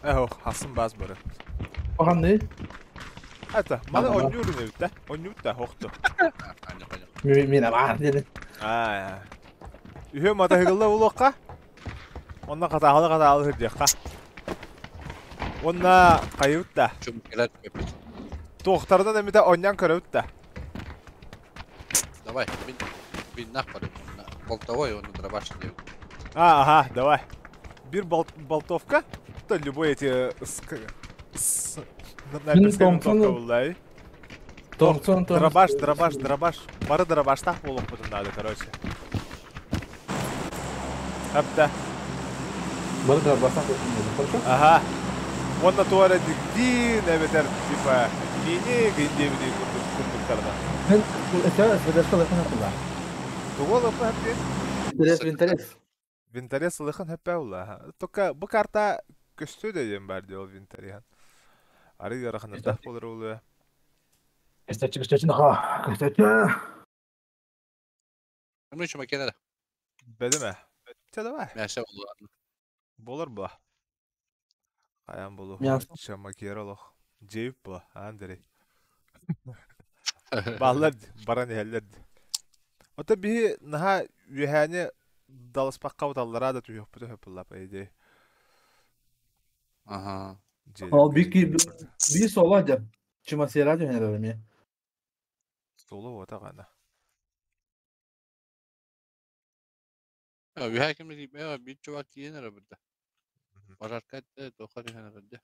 Эхо, хасын баз бары. Оған не? Это, маны ойнуурун эбит да? Ойнуут да, хохту. Мен бар деді. Аа. Үһө матаһыгылла булуохха. Онна катаалы катаалы сылдьыахха. Онна хайыбыт да. Туохтарынан эмитэ онньан көрөбүт да. Давай, мин мин нах бар. Болтовой, он дробаш не. А, ага, давай. Бир болтовка, то любой эти с снайперская винтовка буллай. Дробаш, дробаш, дробаш. Бары дробаштах буолуохпутун надо, короче. Апта. Бары дробаштах буолуохпутун надо, хорошо? Ага. Онна туара дигдин эбэтэр типа мини гиндебини курдуктарда. Мен это ылыахха сөп буолла. Тугу ылыахха сөп диэн? Винторез, винторез. Винторез ылыахын сөп буолла. Только бу карта көстүө да диэн баар дии ол винтореһын. Арый ыараханырдаах буолар буолуо. Көстөччү, көстөччү, наха. Көстөччү. Ну еще макена. Бэдимэ. Чэ давай. Мясо буолла. Буолар була. Хайан болу. Мясо. Чамакер олох. Джейп була. Андрей. Бааллар баран иһэллэр. Ото биһи наһаа үөһээни далыспакка уталлара да түһүөхпүтэ сөп буолла по идее. Ага. Ол биир биир суола дьэ. Чумасера түһэн эмиэ. Суолу уота гана. Үһэ ким биир чувак тиийэн эрэ бырда. Пожарка тоха түһэн эрэ.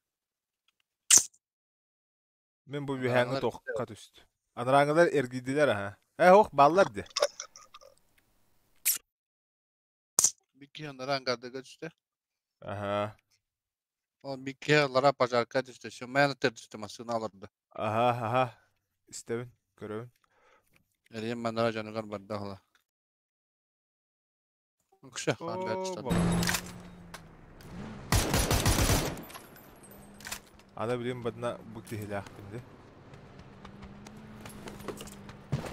Мен бу үһээҥҥэ тохха түстү. Анарааҥылар эргийдилэр аха. Э ох бааллар дии. Бикки анараан гардыга түстэ. Аха. Ол бикки лара пожарка түстэ. Все менеджер түстэ массыына аларды. Аха, аха. Истэбин, көрөбүн. Эриэн манара дьонугар барда ола. Укша ханга түстэ. Аны билим бадна бу киһилээхпин ди.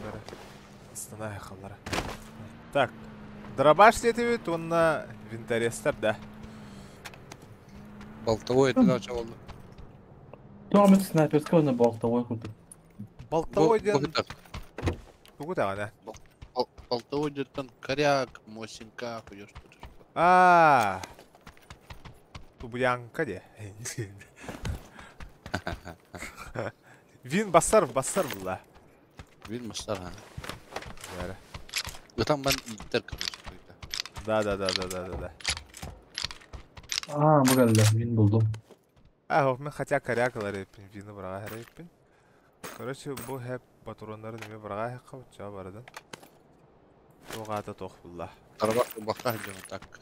Бары ыстана халлара. Так, дробаш диэтибит уонна винторезтар да. Болтовой это да болду. Тоҕо снайперскай уонна болтовой курдук. Болтовой диэн тугу таҕана? Болтовой диэн коряк, мосинка, хуёш. Аа. Тубуянка де. Вин бассар, бассар була. Вин бассар, ха. Бәрі. Ытан мен иттер, короче. Да, да, да, да, да, да, да. Аа, бу кэллэ, вин булдум. А, мен хотя корякалар эппин, вины быраға эппин. Короче, бу хэп патроннарын эме быраға хакка барадан. Тоғата тоқ булла. Дробаш бахта так.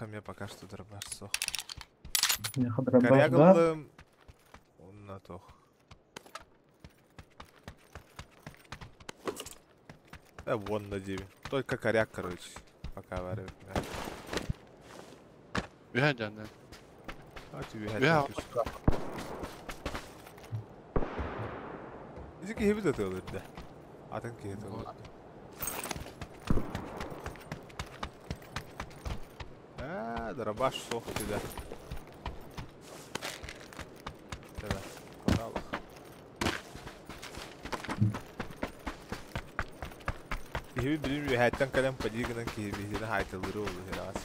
Мне пока что дробаш сох. Дробаш бар. Корягалым. Онна тох. Да, вон на 9. Только коряк, короче. Пока варю. Үһэ дьанна. А тебе Үһэ. Изи киһи да тылырды. Атын киһи тылырды. Аа, дробаш сох тебя. Тебя. Пожалуйста. Киһи билим үһәттен кэлэн падии гынан киһи биһиги хайтылыры олу херас.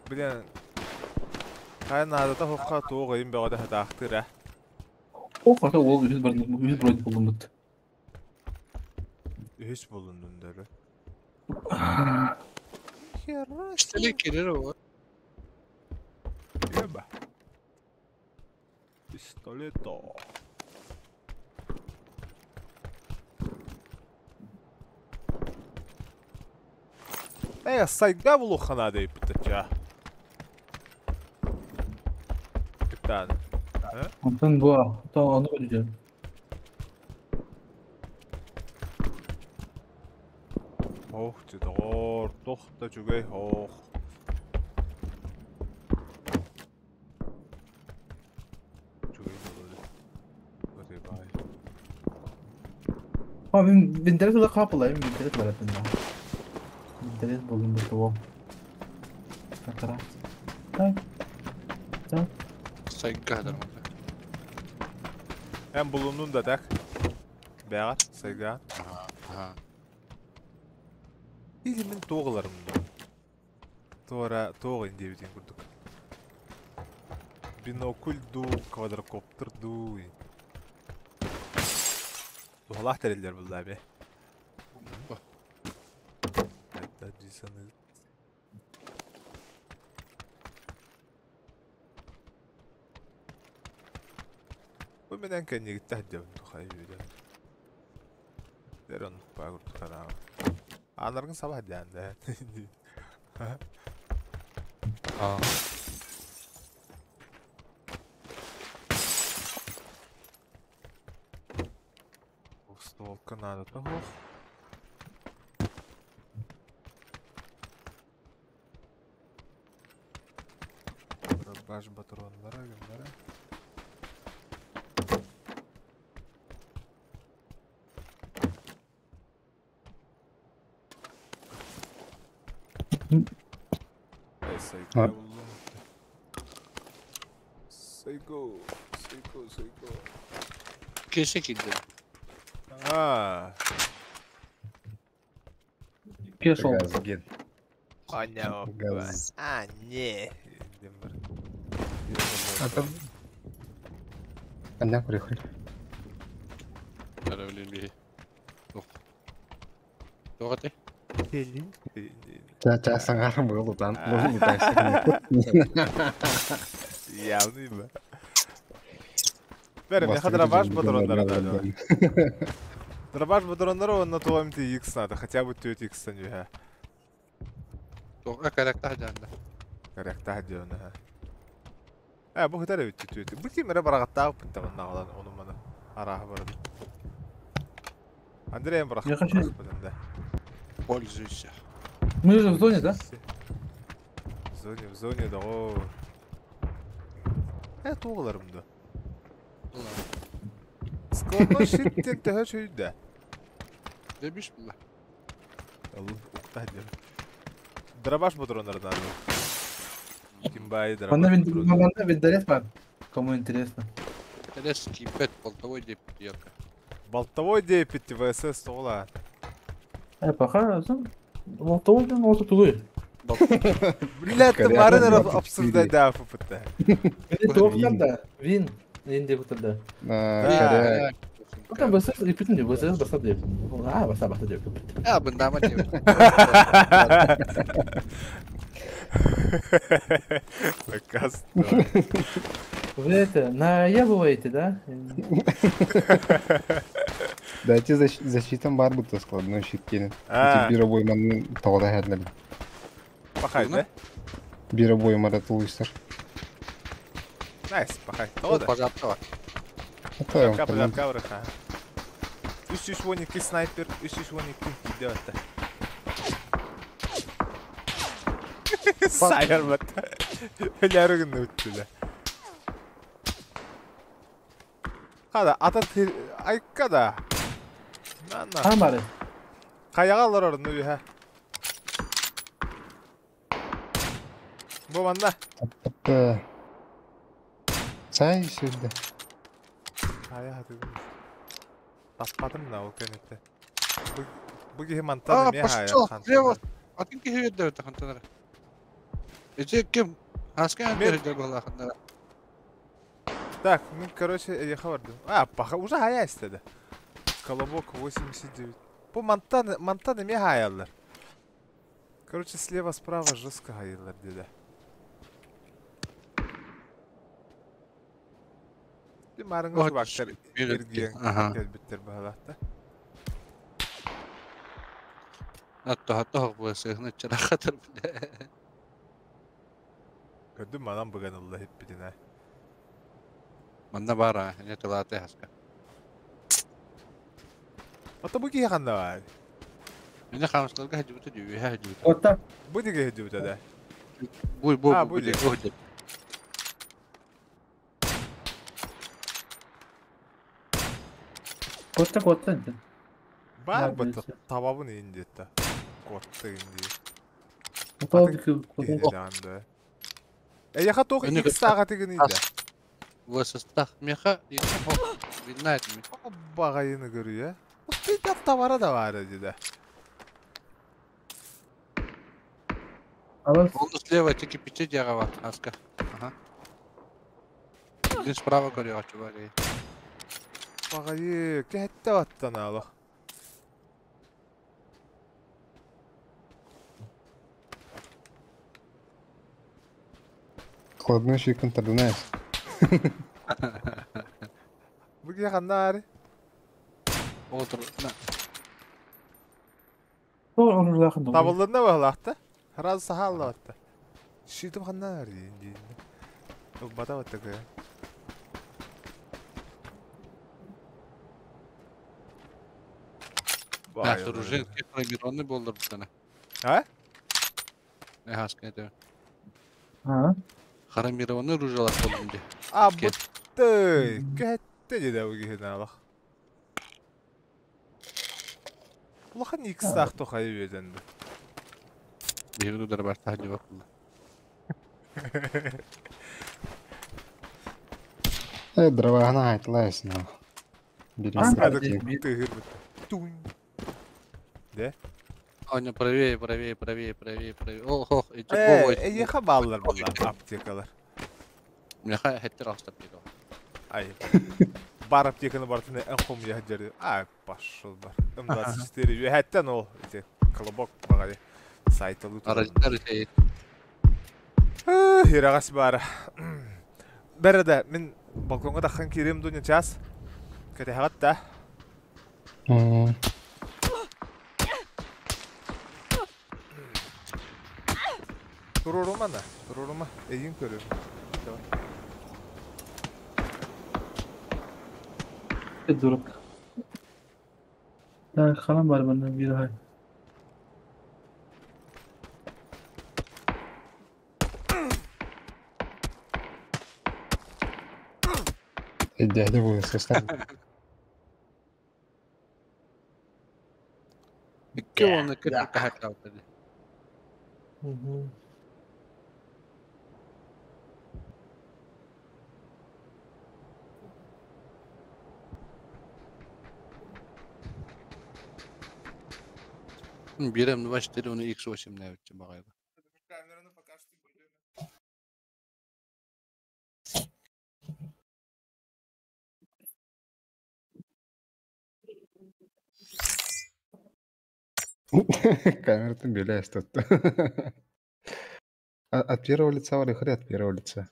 Блин, хайа наадата хохха туох ыйын бөҕөтө хатаахтыыр э. О, хата ол үһүс бар, үһүс броник булдум. Үһүс булундун дөрү. Пистолет кирер о. Еба. Пистолето. Э, сайга булухана дейп битача. Капитан. Онтон бу, то ону көрдүм. Ох, тидор, тохта чугай ох. Чугай болду. Өте бай. А, мен винторез ула капылайм, винторез бар эпин да. Винторез булдум бу того. Такара. Так. Так. Сайга дормата. Hem bulundun da так. Бәғат, сайга. Ага. Или мен тоғыларым да. Тора тоғы индебитен күрдік. Бинокль ду, квадрокоптер ду. Тухалах тәрелдер бұл да бе. Hatta дисаны. Бу менен кэннигитте хаддабын тухай үйден. Дер оннук баа курдук ханаама. Анаргын саба хаддаан да. Аа. Стволка наадата суох. Дробаш ботуруоннара, гыннара. Сайко буллум. Сайко, сайко, сайко. Кесе киирдим. Аа. Пешел. Газген. Аня, Газ. А, не. А там... Анна приехали. Көрөбүлүн биһи. Туох. Туох этэй? Ча-ча саҥар был утан. Был Явный ба. Бәрі, меха дробаш патроннары надо. Дробаш патроннары он на то МТХ надо, хотя бы 4X не. Туох корректа дьаанда. Корректа дьаанда. Э, бу хытар эбит түөт. Бу ким эрэ бараҕаттаах быттамын наҕалан ону маны арааһы барады. Андрей барах. Я хочу- Да. Пользуйся. Мы же в зоне, да? В зоне, в зоне, да. О. Э, туоларым да. Складной щиттен төһө чөйдө. Дебиш була. Аллах, укта дем. Дробаш патроннары надо. Кимбай дробаш. Манна патроннары. манна винторез бар. Кому интересно. Терес кипет болтовой деп диэка. Болтовой депит ВСС тола. Э, пока, Болтовой ден осы тугуй. Блядь, ты Коряк Маринер 24. обсуждать да, ФПТ. Вин тоқтарда. Вин. Инде кутарда. Коряк. Потом ВСС, и бүтүн ВСС баса деп. А, баса баса деп. А, бындама деп. Заказ. Вы это, наебываете, да? Дайте защитам бар будто складной щит келин. А, Бир обойманы тоғда хәдлер. пахай, да? Бир обоймада тулуйсар. Найс, пахай. Тода. Пожалуйста. Это Капля, капля, ха. 312 снайпер, 312 идет. Сайыр бат. Өләрігін өттілі. Қада, ата айкка да. Нана. Хамары. Қаяға алар орын үйі, Бу манна. Сай сюда. Қая хатыдым. Таппадым да ол кенетте. Бу кихи мантан А, эме пошел, слева. Атын кихи өддө хантанара. Эти ким? Аска Мен- өддө була хантанара. Так, ну, короче, я бардым. А, паха, уже хая истеди. Колобок 89. Бу мантан, мантан эме хаялар. Короче, слева, справа жестко хаялар деди. Bir marыңыз бактар ирген Аха. келбиттер баалатта. Атто хатто бу сыгны чарахатыр. Көрдүм манан буган Алла хеппитине. Манна бара, не тылаты хаска. Ата бу кихи ханна бар. Мене хамсларга хажыбыта дүйе хажыбыта. Отта. Бу диге хедүбүтэ да. Бу бу А, бу бу бу диге. бу. Котта котта инде. Бар Бар бу билсе. табабын индетте. Котты инди. Отал Атын дикү. Кихи даанды. Э яха тох Эне икс саага тигин иде. Высостах меха и видно это. Багайыны көрү, Бу табара да бар деди. Алас. Он слева тики пиче дягава хаска. Ага. Один справа көрү чувак. Багайы кехетте баттан ало. Складной щит контрдунаешь. Бу кихи ханна ари. Отыр. На. Табылдырна баалаахта. Раз сахалла батта. Шитим ханна ари инди. Бата батта кö. Да, Баайылар. хромированный буоллар бутана. А? Хаска это. А? Хромированный ружалар болдум де. А Икки. бытты. Кәтте деді ол киһи наалах. Улахан икстаах тухайы үөдэн бу. Биһигин удар бар таһа бар була. Дрова айтылайсың. А, Хады би- тыгыр бытты. Тунь. Де? Аня правее, правее, правее, правее, правее. Ох, ох, эти Э, ой. эйиэхэ бааллар буолла аптекалар. Меха хеттер астап деді. Ай. Бар аптеканы бартын эн хомуйа сылдьар. А, пошел бар. М24 үөһэттэн ол ити колобок баҕайы сайталыы турар. Араждар ите. Хираҕас баара. Бэрэ да мин балкоҥҥа таххан киириэм дуо час. Кэтэһэҕит да. Туруорума на, туруорума. Эйигин көрүөм. Давай. Дурак. Так, ханан бар манна биир хай. Дядя будет состав. Икки оны кырк кахаттап деді. Угу. Бирем 24 оны X8 нәбитче багайда. Камераны пока что Камера там беляешь тут. От первого лица или хрен от первого лица?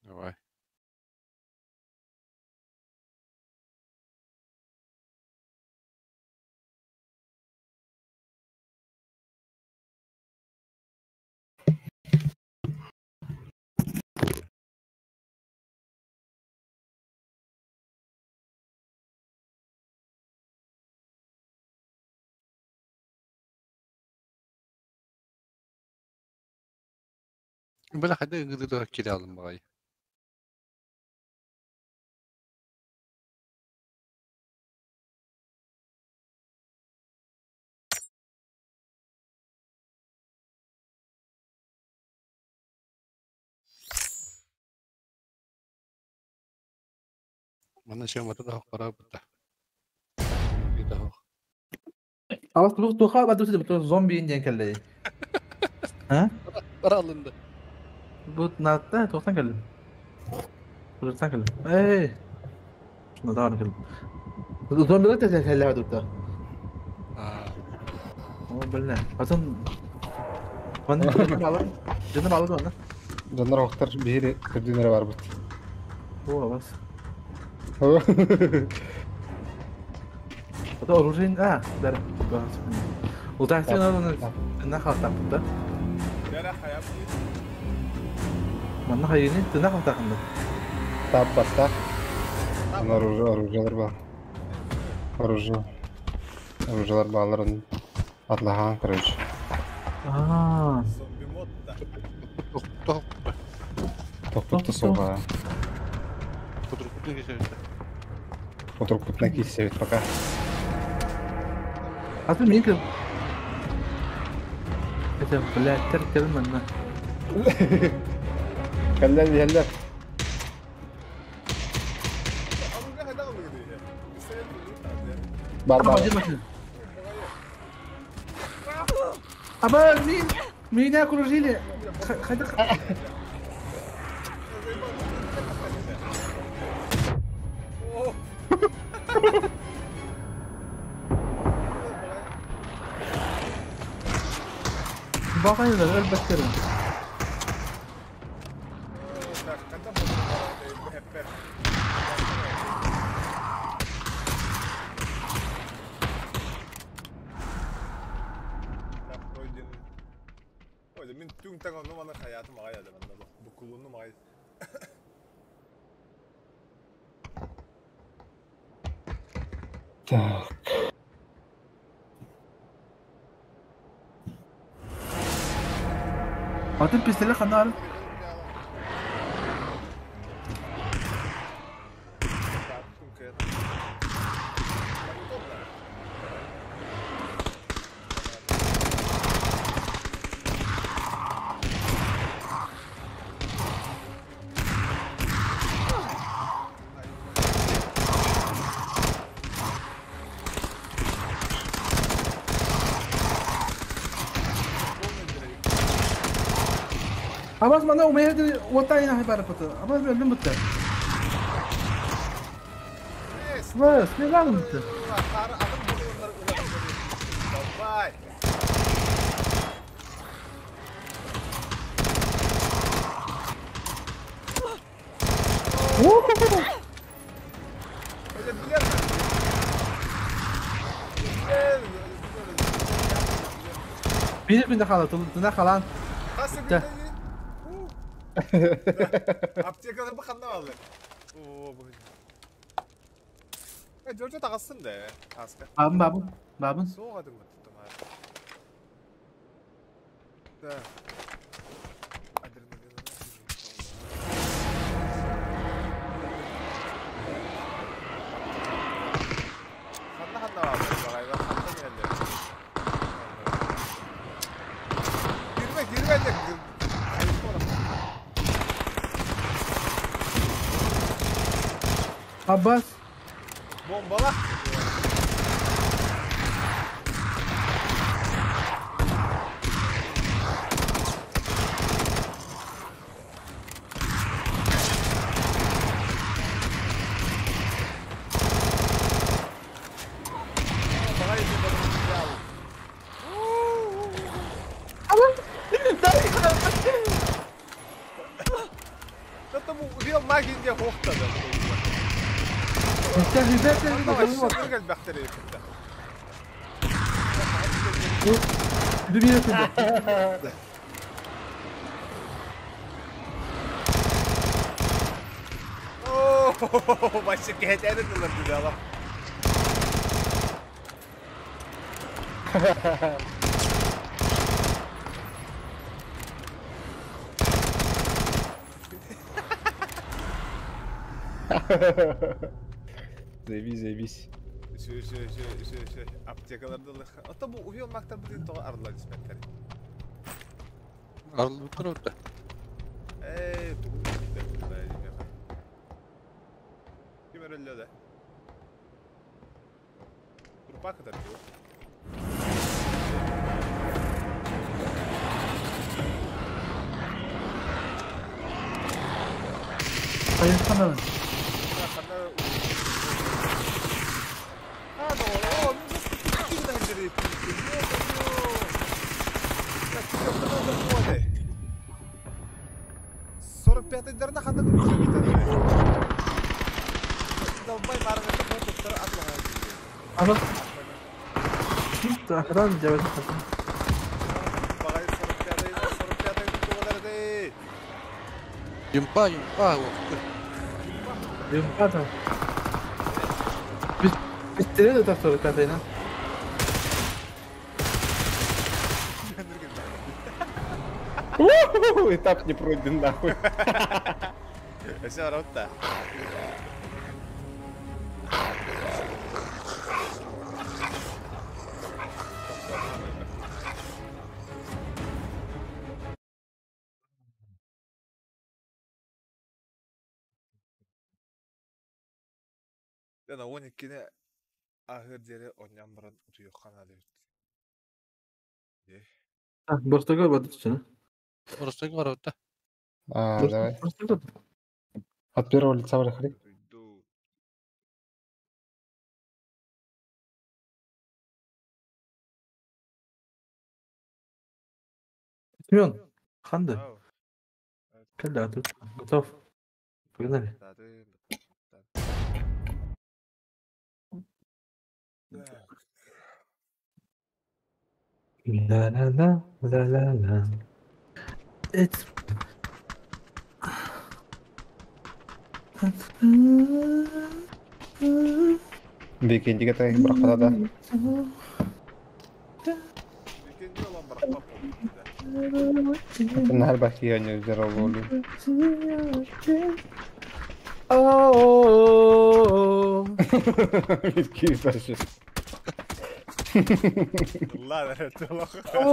Давай. Била хада гыды кире алым багай. Мана шемата да хара бутта. Гида хох. Алас тух туха баду сиде зомби диэн кэллэ. А? Бар алынды. Бу натта тоқтан кэллим. Туртан кэллим. Эй. Шуна даҕаны кэллим. Зомбилар тэтэ кэллэ турта. А, О, блин. Потом Манна дьонум алар. Дьонум алар манна. Дьоннор охтар биһири көрдүүнэрэ барбыт. О, бас. Потом оружие, а, бәрі. Ултаахтын оны тына халтаппыта. Бәрэ хайа Манна хайыны тына халтахында. Тап баттах. Оружие, оружиелар бар. Оружие. Оружиелар бааларын атлахан, короче. Аа. Зомби мод да. тох Тохпутта суға. кутур кесе. Отырып килсебит пока. Аты мен кім? Это, блядь, тер манна. Кэллэр биһэллэр. Оружие хайда ылыгы диye. Бар бар. Аба, мин, меня окружили. Хотя... Баҕайылар өлбөттөрүн. Мин түҥ-таҥ онну-маны хайаатым аҕай ада манна буккулуннум аҕай. Так. Атын пистолет ханна? Абаз мана умеет вот так нахай барапата. Абаз өлдüm бутта. Вас, не главное-то. Давай. Bir günde kalan, tuna kalan. Аптеканы баханна алды. О, бу. Э, жоржо тагылсын да. Аска. Бабын, бабын, бабын. Соғадың ба тұттым. Да. Адреналин. Ханна ханна алды. Багайга ханна келди. Girme, girme de. Abbas. Bombala. Вообще кehетeni kılırdı adam. Заебись, заебись. Şu şu şu şu şu аптекаларда лых. Ата бу уйыл мактар бу тоға арылар исметтер. Арылып тұр. Эй, тугу Ким өрөллө да? Турпа кытар диyor. Hayır, tamam. Ахран жабатын хатын. Багай 45-й, 45-й тугаларды. Юмпа, юмпа. Юмпа там. Биттере де 45-йна. Этап не пройден нахуй. Все работа. Яна 12-ни ахыр дери оньян баран утуйоххан ады. Борстога бадычы. Просто говорят. А, давай. От первого лица проходи. Семен, ханды. Когда тут готов? Погнали. Ла-ла-ла, ла-ла-ла. It's... Викендигэ бырахпата да. Викенди olan бырахпат буолбут да. Наар бахи онньуу дьараллуулун. Oh. Киирбэши. Ла эрэ толох. Oh.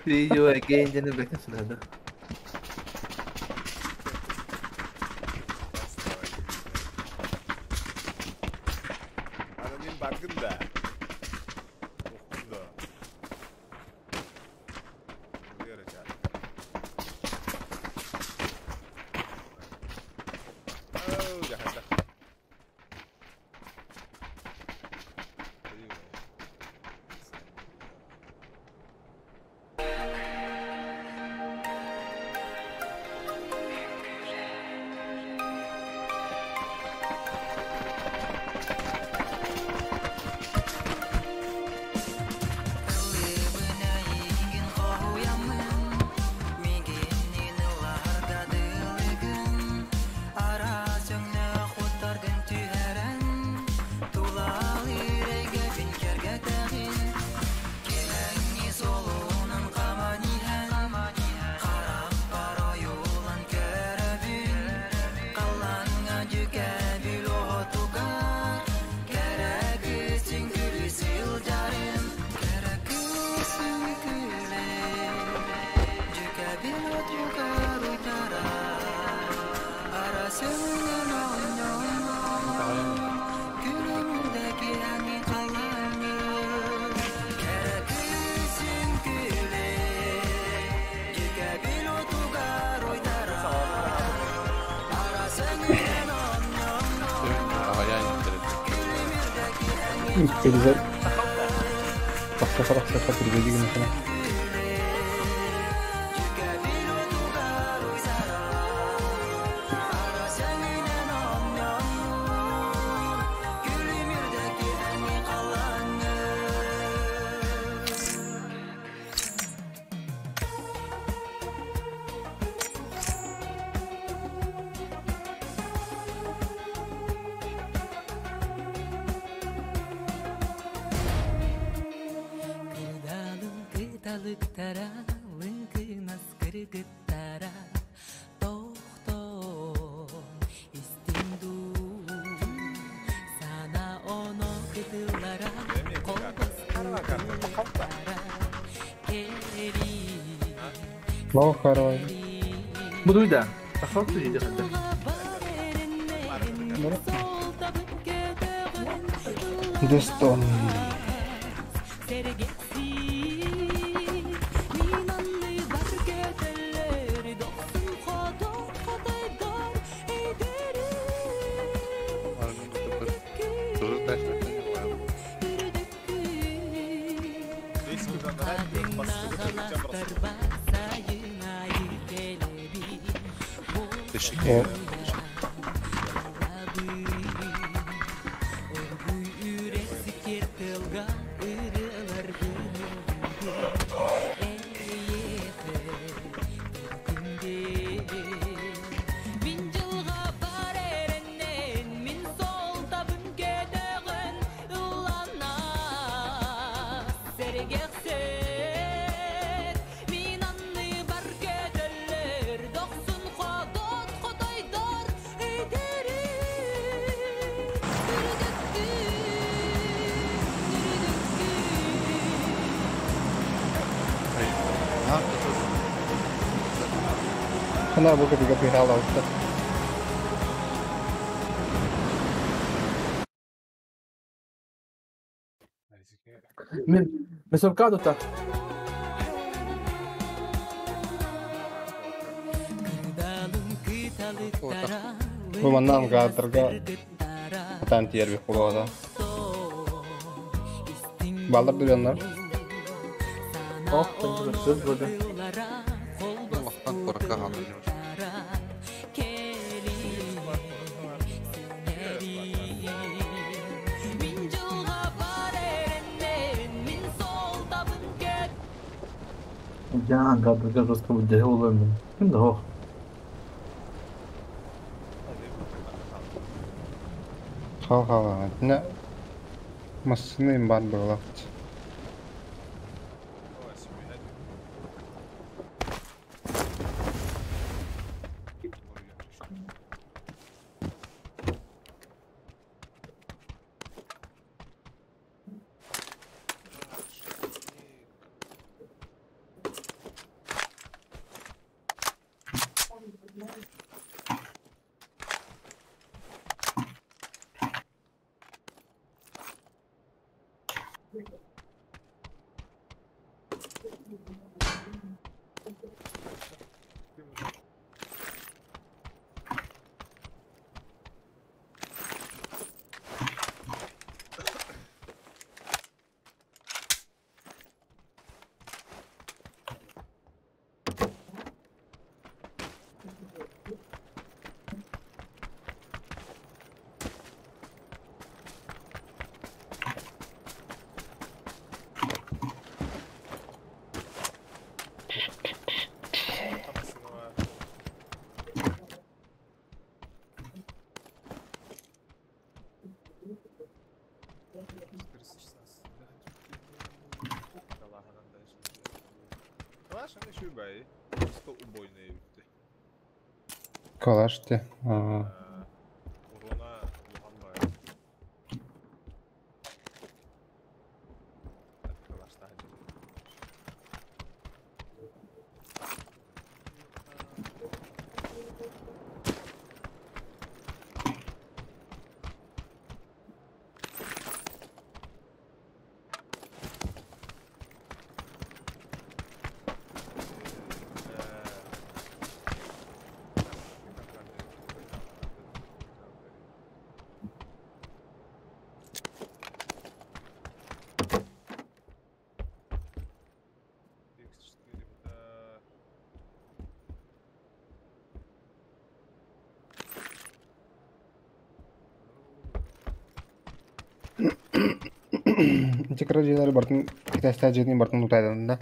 See you again диэн бэкэ сылады. Аноним баргын да. Охун да. Güzel. Тахса тахса тахса مثلا. Лохарой. Будуйда. Тахалты диде хәтта. Дестон. Она выходит обыграла уже. Мен сомкадута. Бу маннан гаатырга атан тиерби кулода. Балдар дүйөннөр. Ох, сөз болды. Улахан куракка хаалла. Жан, жестко выделил. Да. Хал-хал. На массыны им бар было. Калаште. Ага. Чекра бартын китайста жерин бартын утайдан да.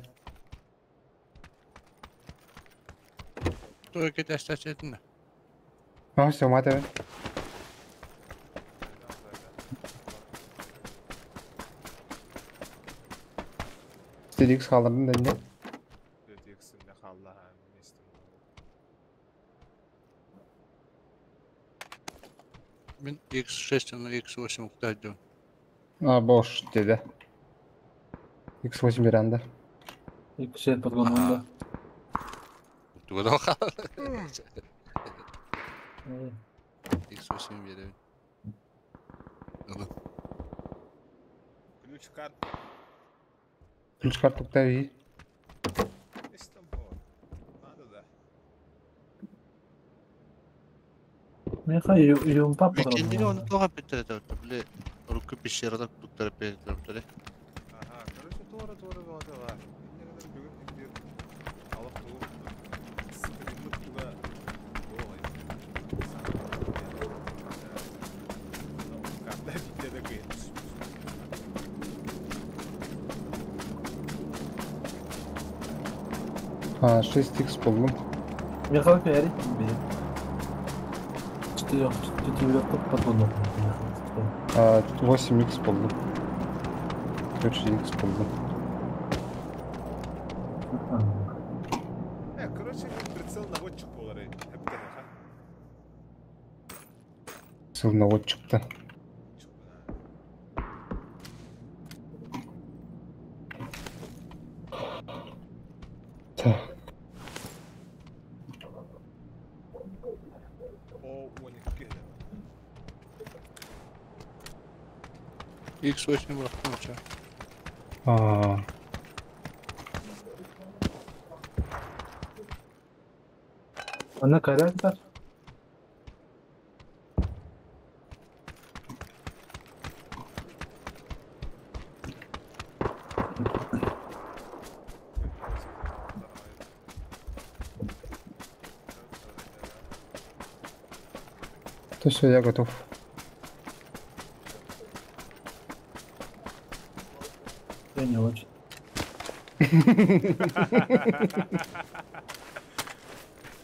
Той китайста жерин. А, все, мата. Стедикс калдырдым дедим. Мен X6 на X8 уктайдым. А, бош dedi. X8 беренде. X6 подгонунда. Тугада калды. X8 берем. Ключ карт. Ключ карту ктави. Меха юмпа Викендini onu тоға бітірді, біле, руку пещерада туктар берді. Ага, короче, тора болады. Бүгін бүгін алып туып стримді туга болай. Карта видеода кыйын. А, 6х болдум. Меха бери. Четырех подгонов. А, 8х болдум. Короче, x болдум. Короче, прицел наводчик болар. Прицел наводчик-то. Так. X8 bıraktım uçağı. Aa. Ana karakter. То все, я готов. Я не очень.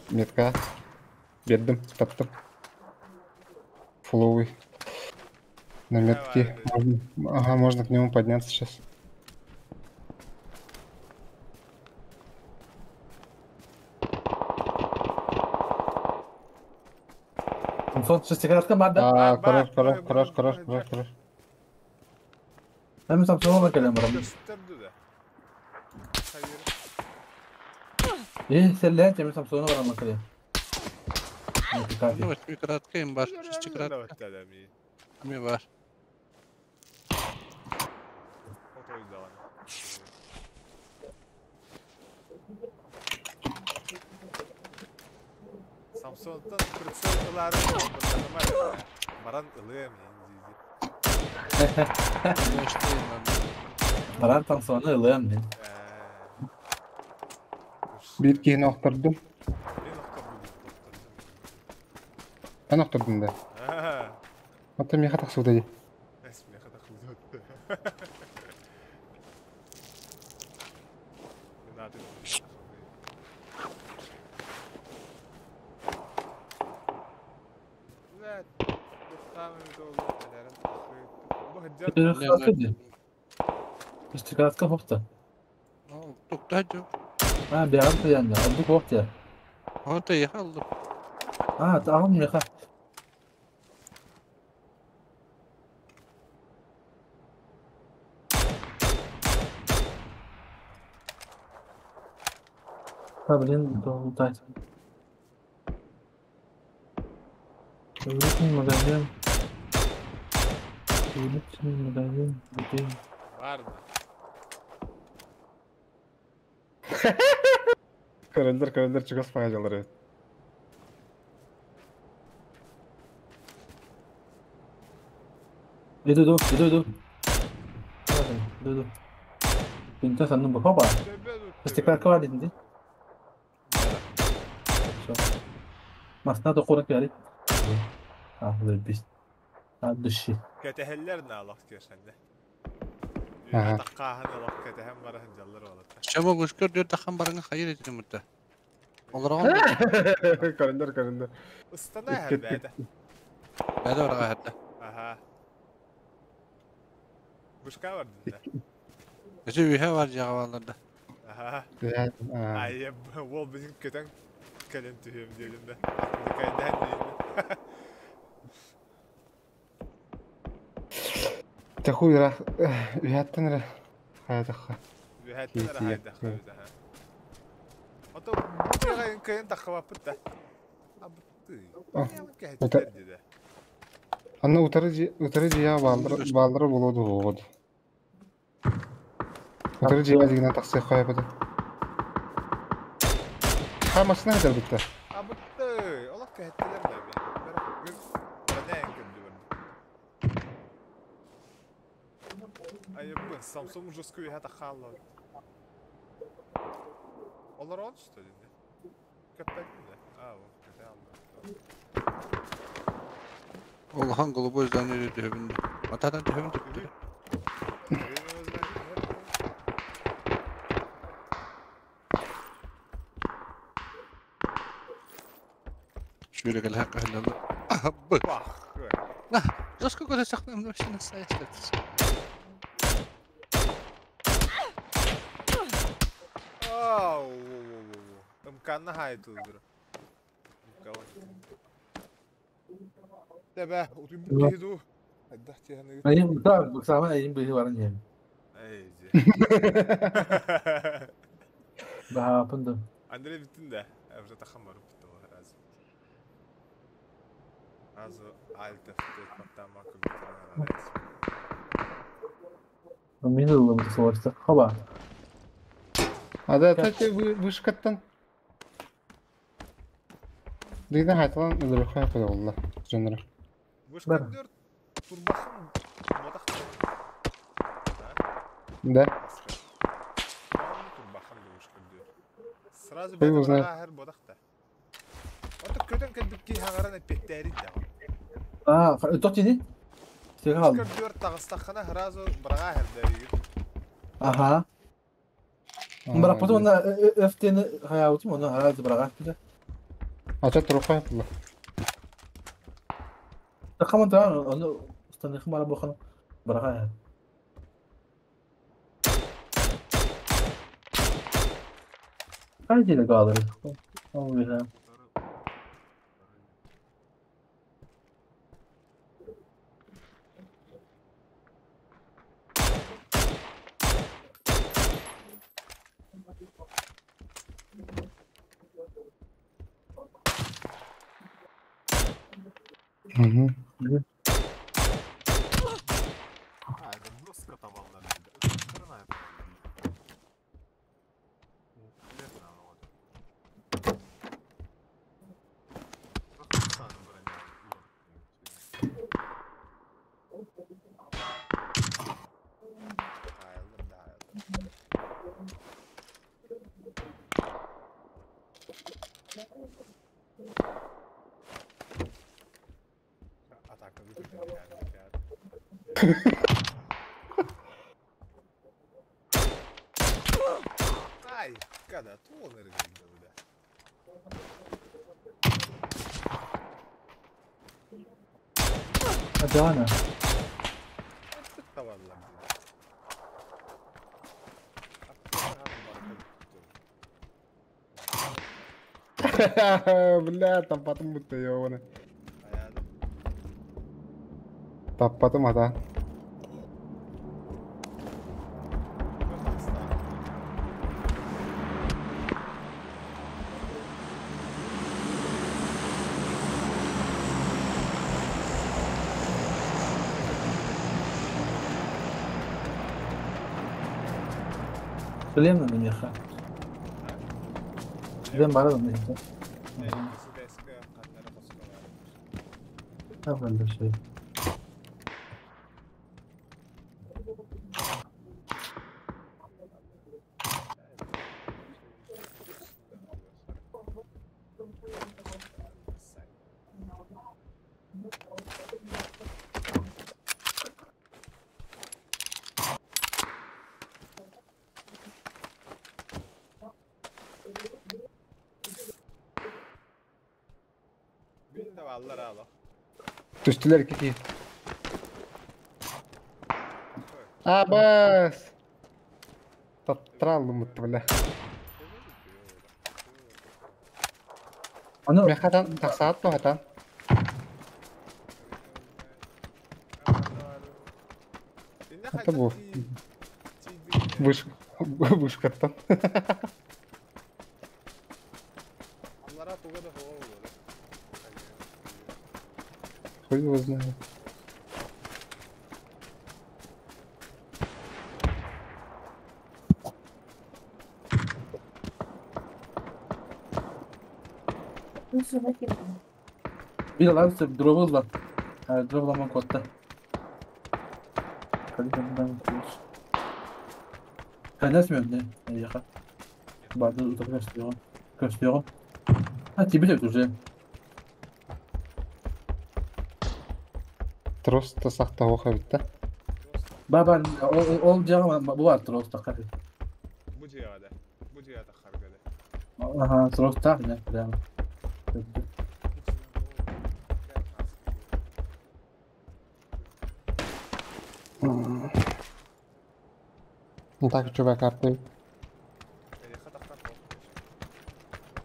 Метка. Бердим, таптым. Фуловый. На метке. Можно, ага, можно к нему подняться сейчас. Самсон шестикратка бар да? А, хорош, хорош, хорош, хорош, хорош, хорош. Мен Самсонға кэлэн барам. Э, сэллээн теми Самсонға барам кэлэн. Ну, восьмикратка им бар, шестикратка. Эми бар. Самсонтан прицел ылары баран ылыам Баран Самсоны ылыам мен. Бир киһини охтордум. Эн охтордум да. Ата миэхэ тахсыбыта дии. Шестикратка хопта. Туктаджу. А, бяҕым тыйанна, ордук хопта. Онто ехал. А, тағым меха. А, блин, долутать. Уличный магазин. Уличный магазин. Где? Барды. Көрөлдөр, көрөлдөр чугас паажалар эбит. Иду, иду, иду, иду. Иду, иду. Пинта саннын бу хоба. Шестикратка бар дедин ди. Масна да қорак ярит. А, бис. А, души. Кэтэһэллэр наалах киэрсэннэ. Ага. Таққааһын олох кэтэһэн бараһын дьаллар олата. Чама гушкер дör тахан барыңа хайыр этим мутта. Олорон Көрөлдөр, көрөлдөр. Ыстана хэрбээдэ. бәдә барга хәтта. Аха. Бушка бар динде. Эче үһә бар жагабаларда. Аха. Аа. Ай, ол bizim көтөн кэлэн түһүөм диэбин да. Кайдан дейин. Тахуй ра. Үһәттен ра. Хайдахха. Үһәттен ра хайдахха үһә. Ото бу кыйын таххабаппыт да. Абытты. Ута- Анна утары утары жия баалдыр баалдыр болоду болоду. Утары жия дигенен тахсы коябыды. Ха машина хедер битте. Абытты. Олох кэһэттилер да би. Бара көрдү Айыбын, Самсung жестко үһә таххаалла. Олар он что ли? Көппәтин да. А, вот, көтә алды. Улахан голубой здание төбүндө. Атадан төбүн төптү. Şöyle gel hakkı helal. Бах. Жестко көтө сакнам вообще настоящий. Ау, Ымканна хайтылдыр. Тэбэ, утуй бу Айдах тиһаны. Айым, да, сама айым быһы баран иһэм. Эй, же. Баһаапын да. Андрей биттин да. Уже тахан барып битти ол раз. Азы альт F4 баттама компьютерин Мен ылым соларса. Хоба. А да, кстати, вышкаттан. Дигенен хайталан өлөрө хай болла. Жоннор. Вышка 4 турбахан мотах. Да. Турбахан вышка 4. Сразу Хуй его знает. бәдә бодахта. Ото көтөн кэлбит ки хагаран эппеттээри да. А, тотини? Сига Вышка алды. 4 тагыстахана сразу брага хердеригит. Аха. Бырахпытым уонна ФТ-ны хайаабытым уонна араас быраҕаат. Ача туруха yapıldı. Такаман таан ону станыхым бара бухан быраҕаа. Хайдыны гаалары. Ол бира. Угу. А, это жестко табаллар. Хрена это. Интересно, вот. Просто броня. Атака Ай, когда тонер бля. Адана. Tavallaan. Бля, таппатым бутта ёбаный. Таппатым ата. Шлем на меха. Шлем бара да меха. Tamam şey. Түстүлэр кики. Абас. Таптыраллым бутта бля. Аны Мехатан тахсаат туһатан. Это бу. Выш вышкаттан. Хуй его знает. Bir lan drop'umuz var. Ha, drop'laman kodda. Kalite Кайнас мен не яха. Барды утопляш көстүөҕүм. А тебе уже. Трос та сахта хоха битта. Баба ол жагы бу бар трос такар. Бу жиада. Бу жиада харгада. Ага, трос так не прям. Ну так чувак карты.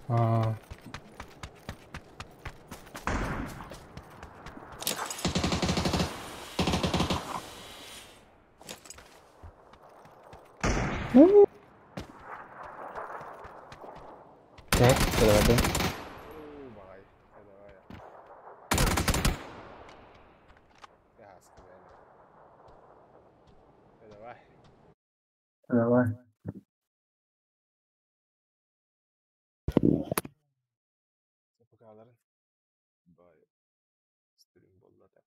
А. Так, давай. Давай. Давай. Стрим болла так.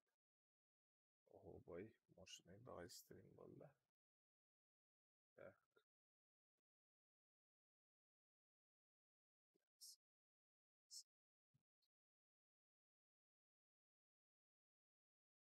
Ого, бой, мощный давай стрим болла.